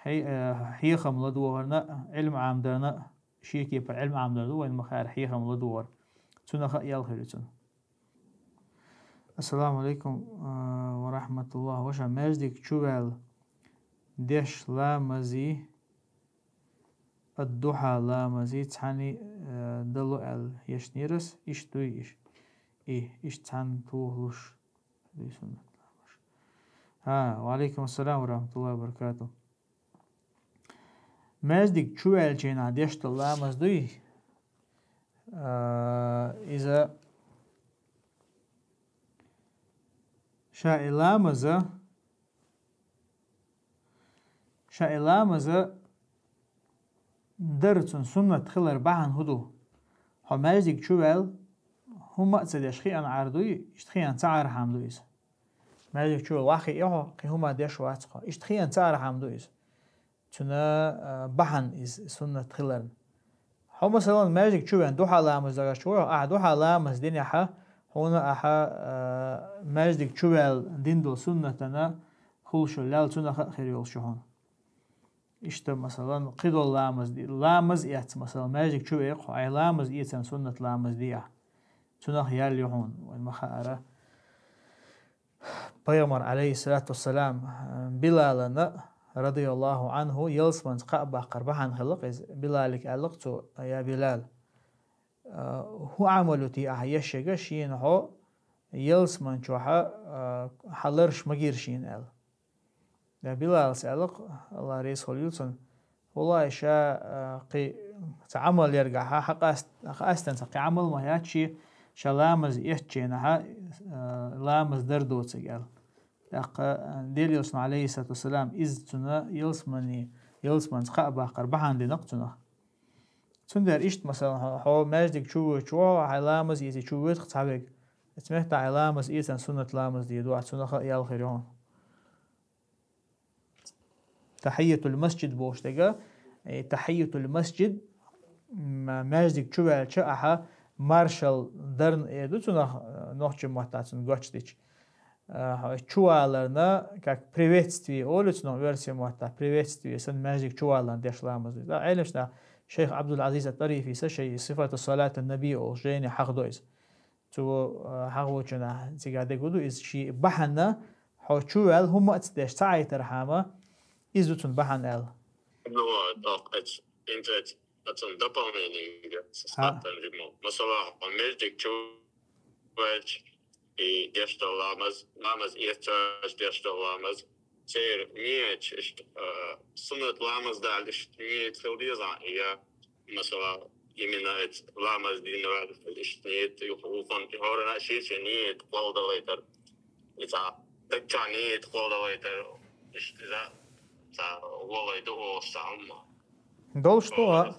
хье-, а, хьехам ладогӀарна а, Ӏилма Ӏамдарна а, шен кепара Ӏилма Ӏамдар ду вайна ма-хаъара хьехам ладогӀар. Цунаха а ял хир ю цунна. Ассаламу алейкум, а, ва рахматуллах. Ваша, маьждиг чу ваьлла деш ламази, ад-духьа ламази цхьаьна, э, дало аьлла ешнера ас, иштта дуй иш? И, иштта цхьаьна тухалуш дуй суннат ламазаш? ХӀа, ва алейкум ассалам ва рахматуллахи ва баракатух. Маьждиг чу ваьллачу хенахь деш долу ламаз дуй? А, иза ша и ламаза Ша и ламаза дар цунна суннат хилар бахьана хӀун ду? Хьо маьждиг чу ваьлла, хӀумма а ца деш хиъна Ӏар дуй, иштта хиъна ца Ӏархьама ду иза. Маьждиг чу ваьлла ваххиъ хьо, кхин хӀумма деш вац хьо. Иштта хиъна ца Ӏархьама ду иза. Цуьнан, а, бахьана иза суннат хиларна. Хьо, масалан, маьждиг чу вен, духьа ламаз дагаш чу вой, ахьа духьа ламаз динехьа, хьуна ахьа, а, маьждиг чу ваьлла дин долу суннатана хулаш йолу лел цунаха а хир йолуш ю хьуна. Иштта, масалан, кхидолу ламаз ди-, ламаз эцна, масалан, маьждиг чу векху, хьо, ай ламаз эцан суннат ламаз диахь. Цунах ял ю хьуна, вайн ма хаара. Пайхамар, алейхиссалату вассалам, Билалана, радияллаху анху, ялсманца кхаъ баккхар бахьана хилла-кх иза. Билалик аьлла-кх цо: «Я Билал, а, хӀун Ӏамал ю те ахьа еш ерг, шена хьо ялсман чохьа, а, хьан ларш ма гира шена», — аьлла. Я Билалс аьлла-кх, Аллах реза хуьлийла цунна: «Валлахи, ша, а, кхин цхьа Ӏамал яргахьа, хьан къаст-, хьан къастан цхьа кхин Ӏамал ма яц шен, ша ламаз эцченахьа, а, ламаз дар доцург», — аьлла. ТӀаккха, а, Делан Элчано, алейхиссалату вассалам, иза цунна ялсмани, ялсманца кхаъ баккхар бахьана дина-кх цунах. Цундела иштта, масалан, хьо, хьо маьждиг чу воьдуш ву хьо, хьайн ламаз эций чу воьду-кх цхьа верг. Оцу меттехь хьайн ламаз эцан суннат ламаз дийр ду ахь, цунаха а ял хир ю хьуна. Тахьийятул масджид бохуш дерг, э, тахьийятул масджид, м, маьждиг чу ваьлча ахьа маршал дарна эр ду цунах, э, нохчийн маттахь цунна гочдича. Э, чуваларна, как приветствие олу цунах оьрсийн маттахь, приветствие санна маьждиг чуваларна деш ламаз ду. Ткъа Ӏеламнаха шайх Абдул-Азиз ат-Тарифис шайн Сифату салатин наби олуш жайнехь хьахдо иза. Цо, а, хьахочунахь цига дерг хӀун ду, иза шен бахьана, хьо чу ваьлла, хӀумма а ца деш ца Ӏайтархьама, иза ду цунна бахьана аьлла. Ну, вот, ок, эц, инца эц, ацун дополнение, со А. статтан римо. Масала, хьо маьждиг чу ваьлча, и деш долу ламаз, ламаз эцча деш долу ламаз, церан ниет, иштта, а, суннат ламаз дала, иштта ниет хила деза, я, масала, именно эц ламаз дина ваьлла, иштта ниет юха вукхун, и хӀоранна шен-шен ниет кхолдалайтар. И цхьа дагчохь ниет кхолдалайтар, иштта иза цхьа гӀолай ду олуш цхьа хӀумма. Долуш ду, а?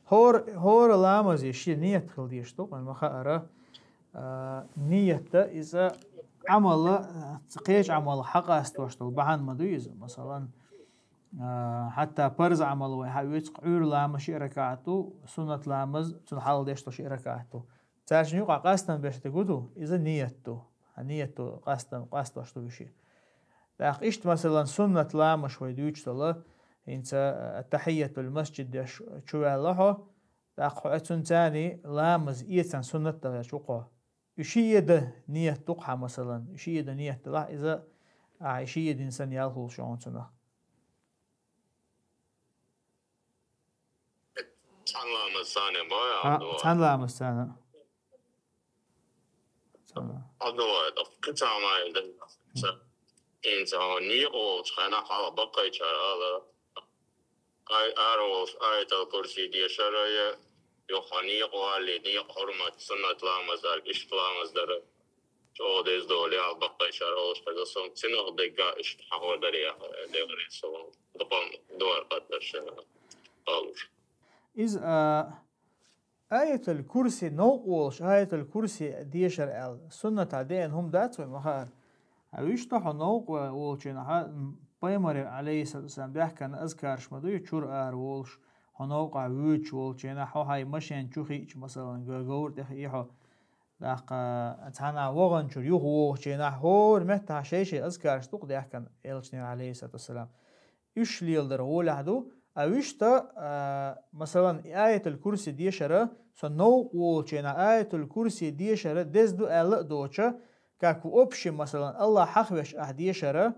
ХӀора, хӀора ламазе шен ниет хила дезаш ду, вайн ма хаара, а, ниет иза Ӏамала, а, кхечу Ӏамал хьакъастош долу бахьана ма ду иза. Масалан, А, хьатта парз Ӏамал вай хьаоьцу, Ӏуьйра ламаз ши ракаӀат ду, суннат ламаз, цунна хьалха деш долу ши ракаӀат ду. Цаьршинна юкъахь къастам беш дерг ду, иза ният ду. Хьан ният ду, къастам, къастош ду уьш. ТӀаккха иштта, масалан, суннат ламазаш вай дуьйцуш долу, хӀинца, а, тахьийятул масжид деш чуваьлла хьо, тӀаккха хьо оцунна царний ламаз эцан суннат дан веш ву-кх хьо. И шиъ дан ният ду-кх хьан, масалан, и шиъ дан ният делахь, иза, а, и шиъ дина санна ял хуьлуш ю хьуна цунах. Цхьана ламаз санна бой, Хьа, Абдулла? Цхьана ламаз санна. Цхьана. Абдулла, это кхин цхьа хӀума ю, да? Ца-, хӀинца хьо некъа волчу хенахь хьалха баккхийчара ала, ай, ара волуш Аятал Курси дешар а, юха хьо некъа валале, некъа хьурмат, суннат ламаз дар, иштта ламаз дар. ЧӀогӀа деза долу ял баккхийчара олуш хеза, сан цунах дегга иштта хьахор даре, дегӀаре сан дукха дуьхьал кхаттарш олуш. Иза, а, Аятал Курси новкъа волуш, Аятал Курси дешар аьлла, суннатахь деана хӀума дац вай ма хаара. Хьан вуьшта хьо новкъа волчу хенахь, м, пайхамарера, алейхиссалату вассалам, баьхкина азкараш ма дуй, чуьра ара волуш, хьо новкъахь вуьйцуш волчу хенахь, хьо хьайн машен чу хиъча, масалан, га-, говра тӀе хиъ хьо, тӀаккха цхьана ваханчуьра юха вогӀучу хенахь, хӀора меттахь шай-шай азкараш ду-кх даьхкина элчанера, алейхиссалату вассалам. Уьш леладар гӀолехь ду, а вуьшта, а, масалан, и Аятул Курси дешара, со новкъа волчу хенахь Аятул Курси дешара деза ду аьлла а доцуш, как в общем, масалан, Аллах хьахвеш ахь дешара,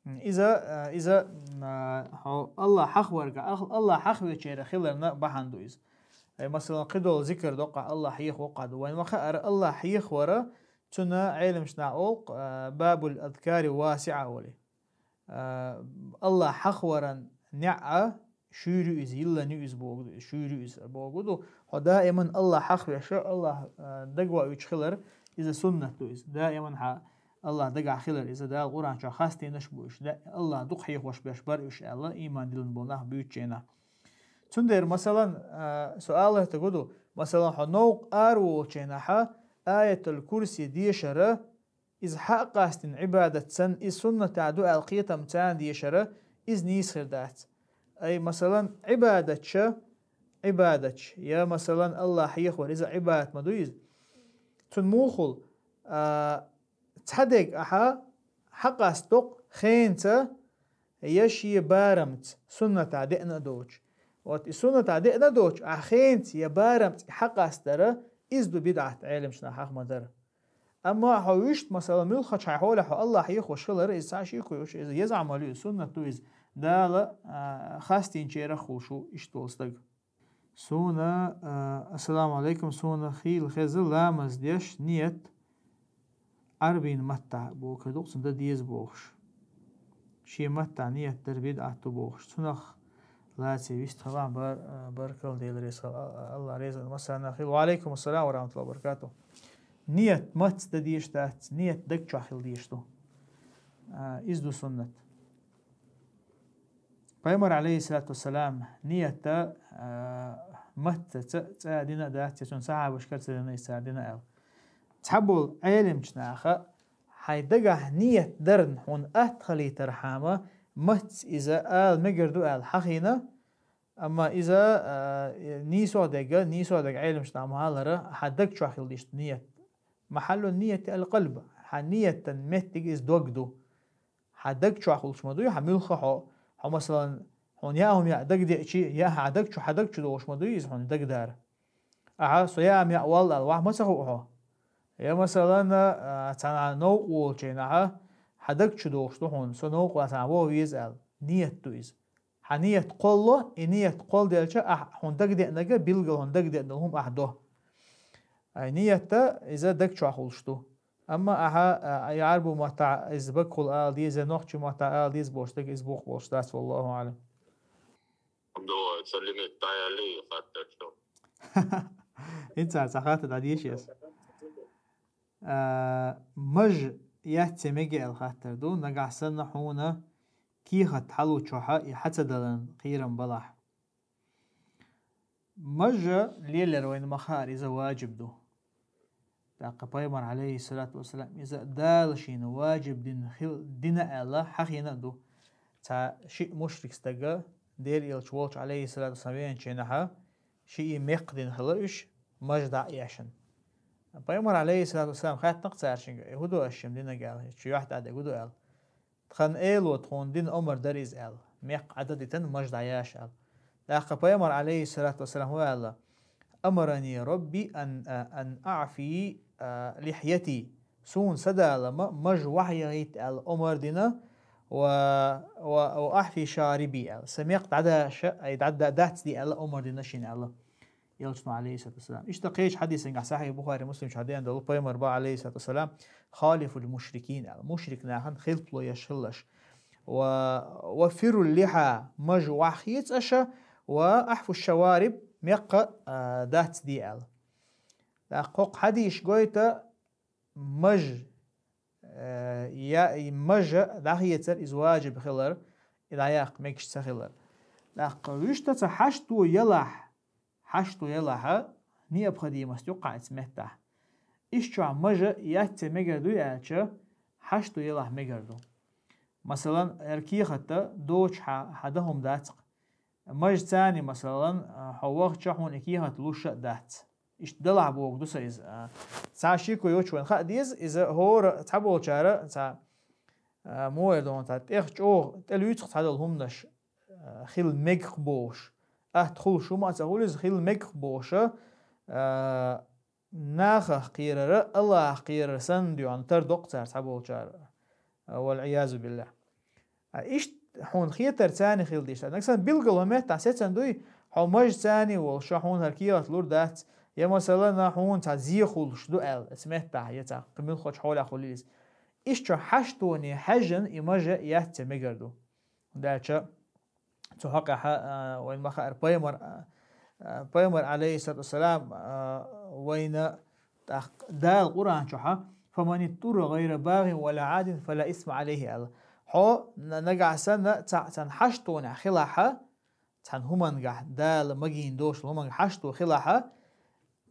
м, иза, а, иза, м, а, хьо Аллах хьахварга, ах-, Аллах хьахвечера хиларна бахьана ду иза. Ай, масалан, кхидолу зикр доккхахь Аллах хьехавоккхахь ду. Вайн ма хаара, Аллах хьехавара, цунна Ӏеламчу наха олу-кх, а, бабул адкари васиӀа олий. А, Аллах хьахваран неӀ а шуьйра ю иза, йиллина ю иза бохург ду, шуьйра ю иза бохург ду. Хьо даиман Аллах хьахвеш, Аллах, а, дагавоуьйтуш хилар, иза суннат ду иза. Даиман хьан Аллах дагахь хилар иза, Дала Къуръан чохь хастийнаш а бу уьш. Да-, Аллах дукха хьехош берш бара уьш аьлла, ийман диллина болу нах буьйцучу хенахь. Цундела, масалан, а, со алар стаг ду, масалан, хьо новкъа ара волчу хенахь Аятул Курси дешара, иза хьа а къастийна Ӏибадат санна, иза суннатехь ду аьлла кхетам царна дешара, иза нийса хир дац. Ай, масалан, Ӏибадатча, Ӏибадатча, я, масалан, Аллах хьехавар, иза Ӏибадат ма ду иза. Цунна муха хуьлу, а, цхьа дерг ахьа хьакъастадо-кх хенца, я шен барамца, суннатехь деана а доцуш. Вот и суннатехь деана а доцуш, ахьа хенца я барамца и хьакъастадара, иза ду бидӀат, Ӏеламчу наха хьаха ма-дарра. Амма хьо вуьшта, масала, муьлххачу хьайн хьолехь хьо Аллах хьехош хилар, иза цхьа шеко йолуш, иза еза Ӏамал ю, иза суннат ду иза. Дала, а, хастийначарах хуьлуш ву иштта волу стаг. Суна, а, ассаламу алейкум, суна хийла хеза ламаз деш ният Ӏарбийн маттахь бохург ду-кх, цунна дан деза бохуш. Шен маттахь ният дар бидӀат ду бохуш. Цунах лаций вистхила, бар-, а, баркалла, Дела реза хила, а, Аллах реза хила массарна хила. Ва алейкум ассалам ва рахматуллахи ва баракатух. Ният маттаца дан дезаш дац, ният даг чохь хила дезаш ду. А, иза ду суннат. Пайхамар, алейхиссалату вассалам, ниятта, а, маттаца цкъа дина а дац, я цуьнан сахьабашкара ца дина, иза цара дина аьлла. Цхьаболу Ӏеламчу наха хьайн дагахь ният дарна хьуна атта хилийтархьама, маттаца иза ала мегар ду аьлла хьахийна, амма иза, а, нийсо дерг, нийсо дерг Ӏеламчу наха ма-аллара, хьан даг чохь хила дезаш ду ният. Махьаллу нияти аль-къалб, хьан нияттан меттиг иза дог ду. Хьан даг чохь хуьлуш ма дуй, хьан муьлхха хьо, хьо, масалан, хьуна яа хӀума яа дагадеачи, я хьан даг чу, хьан даг чу догӀуш ма дуй иза хьуна дагадара. Ахьа со яа хӀума яа валла аьлла, вахь ма ца хуу хьо. Я, масалан, а, цхьана новкъа волчу хенахь, хьан даг чу догӀуш ду хьуна, со новкъа цхьана вогӀа веза аьлла. Ният ду иза. Хьан ният кхолло, и ният кхолладелча, ахь хьуна дагадеанарг билггал хьуна дагадеана долу хӀума ахь до. Ай ниятта иза даг чохь хуьлуш ду. Амма ахьа, а, я Ӏарбу маттахь иза багахула ала деза, я нохчийн маттахь ала деза бохуш дерг иза боккха болуш дац, валлаху аӀлам. Ду, ца лимит дӀаяьлли, хаттар чу. ХӀинца цхьа хаттар дӀадеша ас. А, маж яц я мега аьлла хаттар ду, нагахь санна хьуна кехат хьалучохьа и хьа ца даларна кхерам балахь. Мажа лелар вайна ма-хаара, иза ваджиб ду. ТӀаккха пайхамар, алейхиссалату вассалам, иза Дала шена ваджиб дина хил-, дина аьлла, хьахийна а ду. цхьа шиъ мушрик стага, Делан элча волча, алейхиссалату вассалам, веначу хенахьа, шиъ мекх дина хила уьш, маж дӀа а эшна. Пайхамар, алейхиссалату вассалам, хаьттина-кх цаьршинга: «Э, хӀун до аш шимма динарг?» — аьлла, «Шу юьхь тӀа дерг хӀун до?» — аьлла. «Тхан Эло тхуна дина омар дара иза», — аьлла. «Мекх Ӏадда дитина, маж дӀаяш», — аьлла. ТӀаккха Пайхамар, алейхиссалату вассалам, хӀун аьлла: «Амарани Робби ан, а, ан аъфи, а, лихьяти». Суна са Дала ма-, маж вахьа яхийта аьлла омар дина, ва, ва, ва аъфи шариби аьлла. Са мекх дӀадаша, ай, дӀа-, дӀа-, дацде аьлла омар дина шийна аьлла. Элчано, алейхиссалату вассалам. Иштта кхечу хьадисангахь, сахьихь Бухари, Муслим чохь деана долу, Пайхамар боху, алейхиссалату вассалам: «Халифул мушрикин», — аьлла. Мушрик нахана хилпало еш хилалаш. «Ва, ва фирул лиха», маж вахьа хеца аша, «ва ахьфу шавариб», мекх, а, дацде аьлла. ТӀаккха хӀокху хьадисо гойту маж, э, я, мажа дӀахецар иза важиб хилар, и дӀаяккха мегаш ца хилар. ТӀаккха вуьшта ца хьашто ялахь, хьашто ялахьа, необходимость юккъахь оцу меттехь. Ишта чохь мажа яц ца мегар дуй аьлча, хьашто ялахь мегар ду. Масалан, хӀара кехат доцуш хьан, хьан дан хӀума дац-кх. Мажа царна, масалан, хьо вахча хьуна и кехат луш а дац. Иштта далахь боху ду сан иза. Цхьа шеко йоцуш вайн хаа деза, иза хӀора цхьаболчара, цхьа, а, муха эр ду хьуна, цхьа тӀех чӀогӀа тӀелуьйцу-кх цхьадолу хӀуманаш, а, хила мегаш бохуш. Атта хуьлуш хӀума а ца хуьлу иза, хила мегаш бохуша, а, нахах кхерара, Аллахах кхерара санна дуьхьал тардо-кх цара цхьаболчара. А, вал-Ӏиязу биллахь. А, иштта хьуна хетар царна хила деза. Нагахь санна билггал хӀокху меттехь сецна дуй, хьо мажа царна волуш, ша хьуна хӀара кехат лур дац, я, масалан, хьуна цхьа зе хуьлуш ду аьлла, оцу меттехь, я цхьа кхин муьлххачу хьолехь хуьлийла иза. Иштта чохь хьаштоне хьаьжжина и мажа яц ца мегар ду. ХӀунда аьлча цу хьокъехь, а, вайна ма хаара, пайхамар, а, а, пайхамар, алейхиссалату вассалам, а, вайна тӀаккха Дала Къуръан чохь: «Фаман иттурра гӀайра багӀин ва ла Ӏадин фала исма Ӏалайхи», — аьлла. Хьо на-, нагахь санна цхьа-, цхьана хьаштонехь хилахьа, цхьана хӀумангахь, Дала магийна долчу хӀумангахь хьашто хилахьа,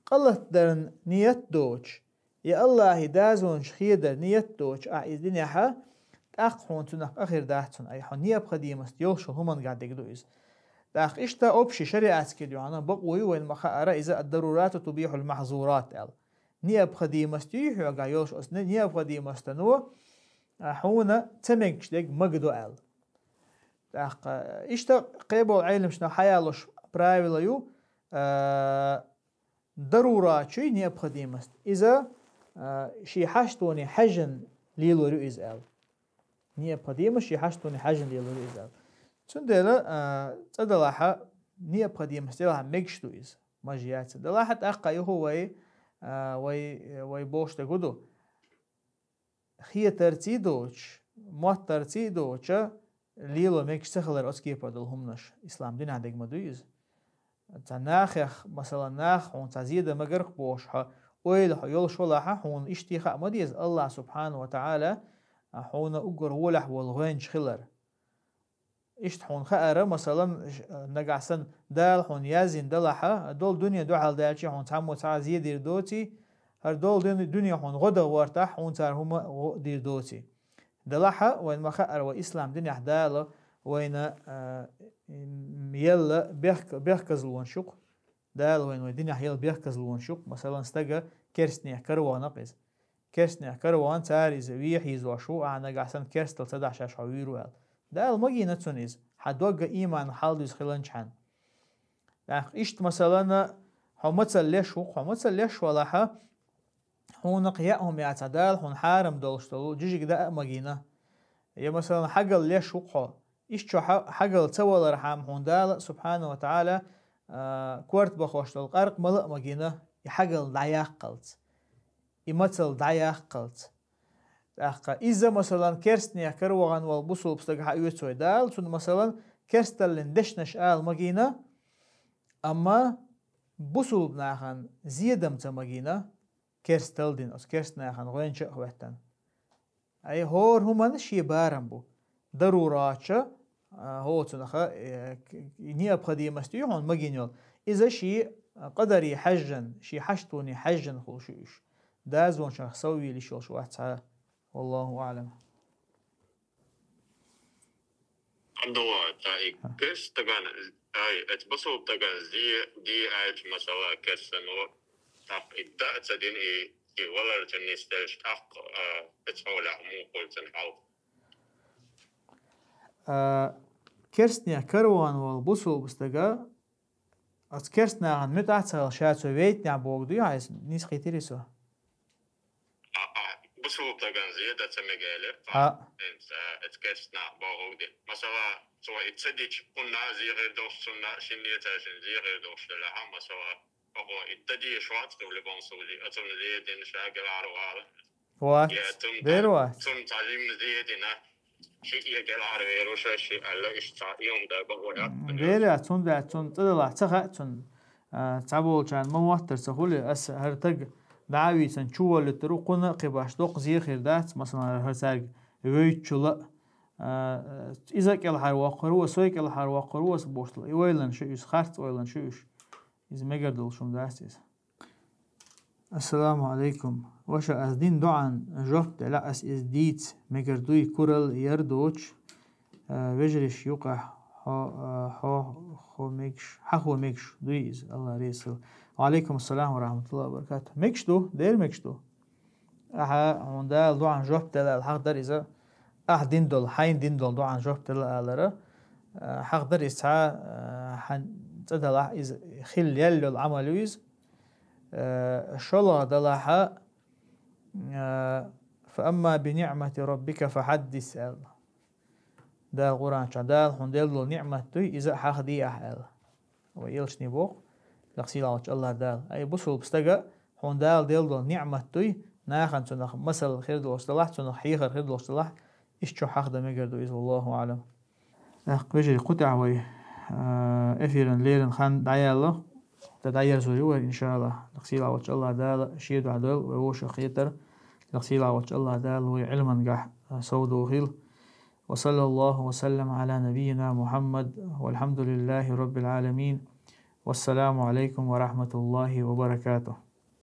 къа латдаран ният доцуш, я Аллахьан дозанаш хедар ният доцуш ахь иза динехьа, тӀаккха хьуна цунах къа хир дац хьуна, ай хьо необходимость йолуш хӀумангахь дерг ду иза. ТӀаккха иштта общий шариатский дуьхьал бакъо ю вайна ма хаара, иза ад-дарурат тубихьул махьзурат аьлла. Необходимость юй хьоьгахь йолуш оцу не-, необходимостано, а, хьуна ца мегаш дерг магадо аьлла. ТӀаккха иштта кхеболу Ӏеламчунах хьаялуш правила ю, а, дарура чуй необходимость. Иза, а, шен хьаштоне хьаьжжина лелор ю иза аьлла. Необходимость шен хьаштоне хьаьжжина лелор ю иза аьлла. Цундела, а, цӀа далахьа, необходимость делахьа мегаш ду иза. Мажа яц. Далахьа тӀаккха юха вай, а, вай, вай бохуш дерг хӀун ду? Хетарций доцуш, моттарций доцуша, лело мегаш ца хилар оцу кепара долу хӀуманаш. Ислам динехь дерг ма дуй иза. Цхьа нахех, масала, нах хьуна цхьа зе дан мегар-кх бохуш хьо, ойла хьо йолуш валахьа, хьуна иштта хаа ма деза, Аллах субхьанаху ва таӀала хьуна уггар гӀолехь волу гӀоьнча хилар. Иштта хьуна хаара, масалан, ш-, нагахь санна Дала хьуна яздина далахьа, долу дуьне дуьхьал даьлча хьуна цхьаммо цхьа а зе дийр доций, хӀара долу дуьне, дуьне хьуна гӀо дан гӀортахь, хьуна цара хӀума гӀо дийр доций. Далахьа, вайна ма хаара, вай ислам динехь Дала вайна, а, м, елла бехк-, бехказлонаш ю-кх. Дала вайна вай динехь елла бехказлонаш ю-кх. Масалан, стага керстанех каравахана-кх иза. Керстанех каравахана, цара иза вехьа йизош ву, ахьа нагахь санна керстал ца дахьаш хьо вуьйр ву аьлла. Дала магийна цунна иза, хьан догга ийман хьалдуьза хиланчхьана. ТӀаккха иштта, масалана, хьо мацалла леш ву-кх, хьо мацалла леш валахьа, хьуна кхин яа хӀума яцахь, Дала хьуна хьарам долуш долу жижиг даа а магийна. Я, масалан, хьагалла леш ву-кх хьо, иштта чохь хьа-, хьагалла ца валархьама хьуна Дала, субхьанаху ва таӀала, а, корта бахош долу къаркъа мала а магийна, и хьагалла дӀаяккхалц, и мацалла дӀаяккхалц. ТӀаккха иза, масалан, керстанех каравахана волу бусулба стаг хьан оьцу вай Дала, цунна, масалан, керсталлин дешнаш ала магийна, амма бусулба нахана зедам ца магийна, керстал дина, оцу керстанахана гӀоьнча а хӀоьттина. Ай, хӀора хӀуманна шен барам бу. Дарурача, а, хӀоцунаха, э, к-, необходимость ю хьуна магийна йолу. Иза шен къадаре хьаьжжина, шен хьаштоне хьаьжжина хуьлуш ю уьш. Дозанашах соввийла йиш йолуш вац цхьа а. Валлаху аӀлам. Абдулла, цхьа и керста стагана, ай, эцу бусулба стагана зе де аьлча, масала, керстано, тӀаккха и дӀа а ца дина, и, и валарца нисделча тӀаккха, а, эцу хьолехь муха хуьлу цуьнан хьал? А, керстанех караван волу бусулба стага, оцу керстанахана муьтӀахь а ца хилла, ша цо вейтинехь бохург дуй хьан иза? Нийса кхийтирий со? А, а, бусулба стагана зе дан ца мега элира. А. ХӀинца, а, эцу керстанаха бохург ду. Масала, цо и ца дича, кхунна а зе хир долуш, цунна а, шинна а цаьршинна зе хир долуш делахь а, масала, оха и дан дезаш вац, в любом случае, оцунна зе дина ша гелхьара вала. Вац. Я, цунна Дера цхьа, вац. Цунна цхьа жимма зе дина, шиъ я гелхьара вер ву ша, шиъ аьлла, иштта цхьа ийман дай бахо яц. Дера, цунна дац, цунна цӀа далахь ца хаьа цунна. А, цхьаболчарна ма моттара ца хуьлу, аса хӀара стаг дӀа а вийцина чуволлуьйтур ву, кхунна а кхин баш доккха зе хир дац, масала, хӀара цаьрга вевзачул а. А, иза а кӀелхьара воккхур ву, со а кӀелхьара воккхур ву аса бохуш, и ойланаш ю иза, харц ойланаш ю уьш. Иза мегар долуш хӀума дац иза. Ассаламу алейкум. Ваша, ас дина доӀан жоп делахь, ас иза дийца мегар дуй, куралла яр доцуш, а, вежарий юкъахь хьо, а, хьо, хьо мегаш, хьан хьо мегаш дуй иза, Алла реза хуьлда. Ва алейкум ассалам ва рахматуллахи ва баракатух. Мегаш ду, дера мегаш ду. Ахьа, хьуна Дала доӀан жоп делла аьлла, хьахдара иза, ахьа дина долу, хьайна дина долу доӀан жоп делла алара, а, хьахдара иза цхьа, а, хьан цӀа далахь, иза хилла яьлла йолу Ӏамал ю иза. Э, шолгӀа далахьа, э, «Фа амма би ниъмати раббика фа хьаддис», аьлла. Дала Къуръан чохь: «Дала хьуна делла долу ниъмат дуй, иза а хьахаде ахьа», аьлла. Вай элчане боху, лакха сийлахь волчу Аллах Дала. Ай, бусулба стага, хьуна Дала делла долу ниъмат дуй, нахана цунах масал хир долуш далахь, цунах хьехар хир долуш далахь, иштта чохь хьахдан мегар ду иза, валлаху аълам. ТӀаккха, вежарий, кху тӀехь вай, а, эфиран леррина хан дӀаяьлла, тӀе дӀаерзор ю вай, иншааллах. Лакха сийлахь волчу Аллах Дала шен дуьхьа дойла вай вовшахкхетар. Лакха сийлахь волчу Аллах Дала вай Ӏилмангахь, а, совдохийла. Ва саллаллаху ва саллам Ӏала набийина Мухьаммад, валхьамдулиллахи раббил Ӏаламин. Вассаламу Ӏалайкум ва рахматуллахи ва баракатух.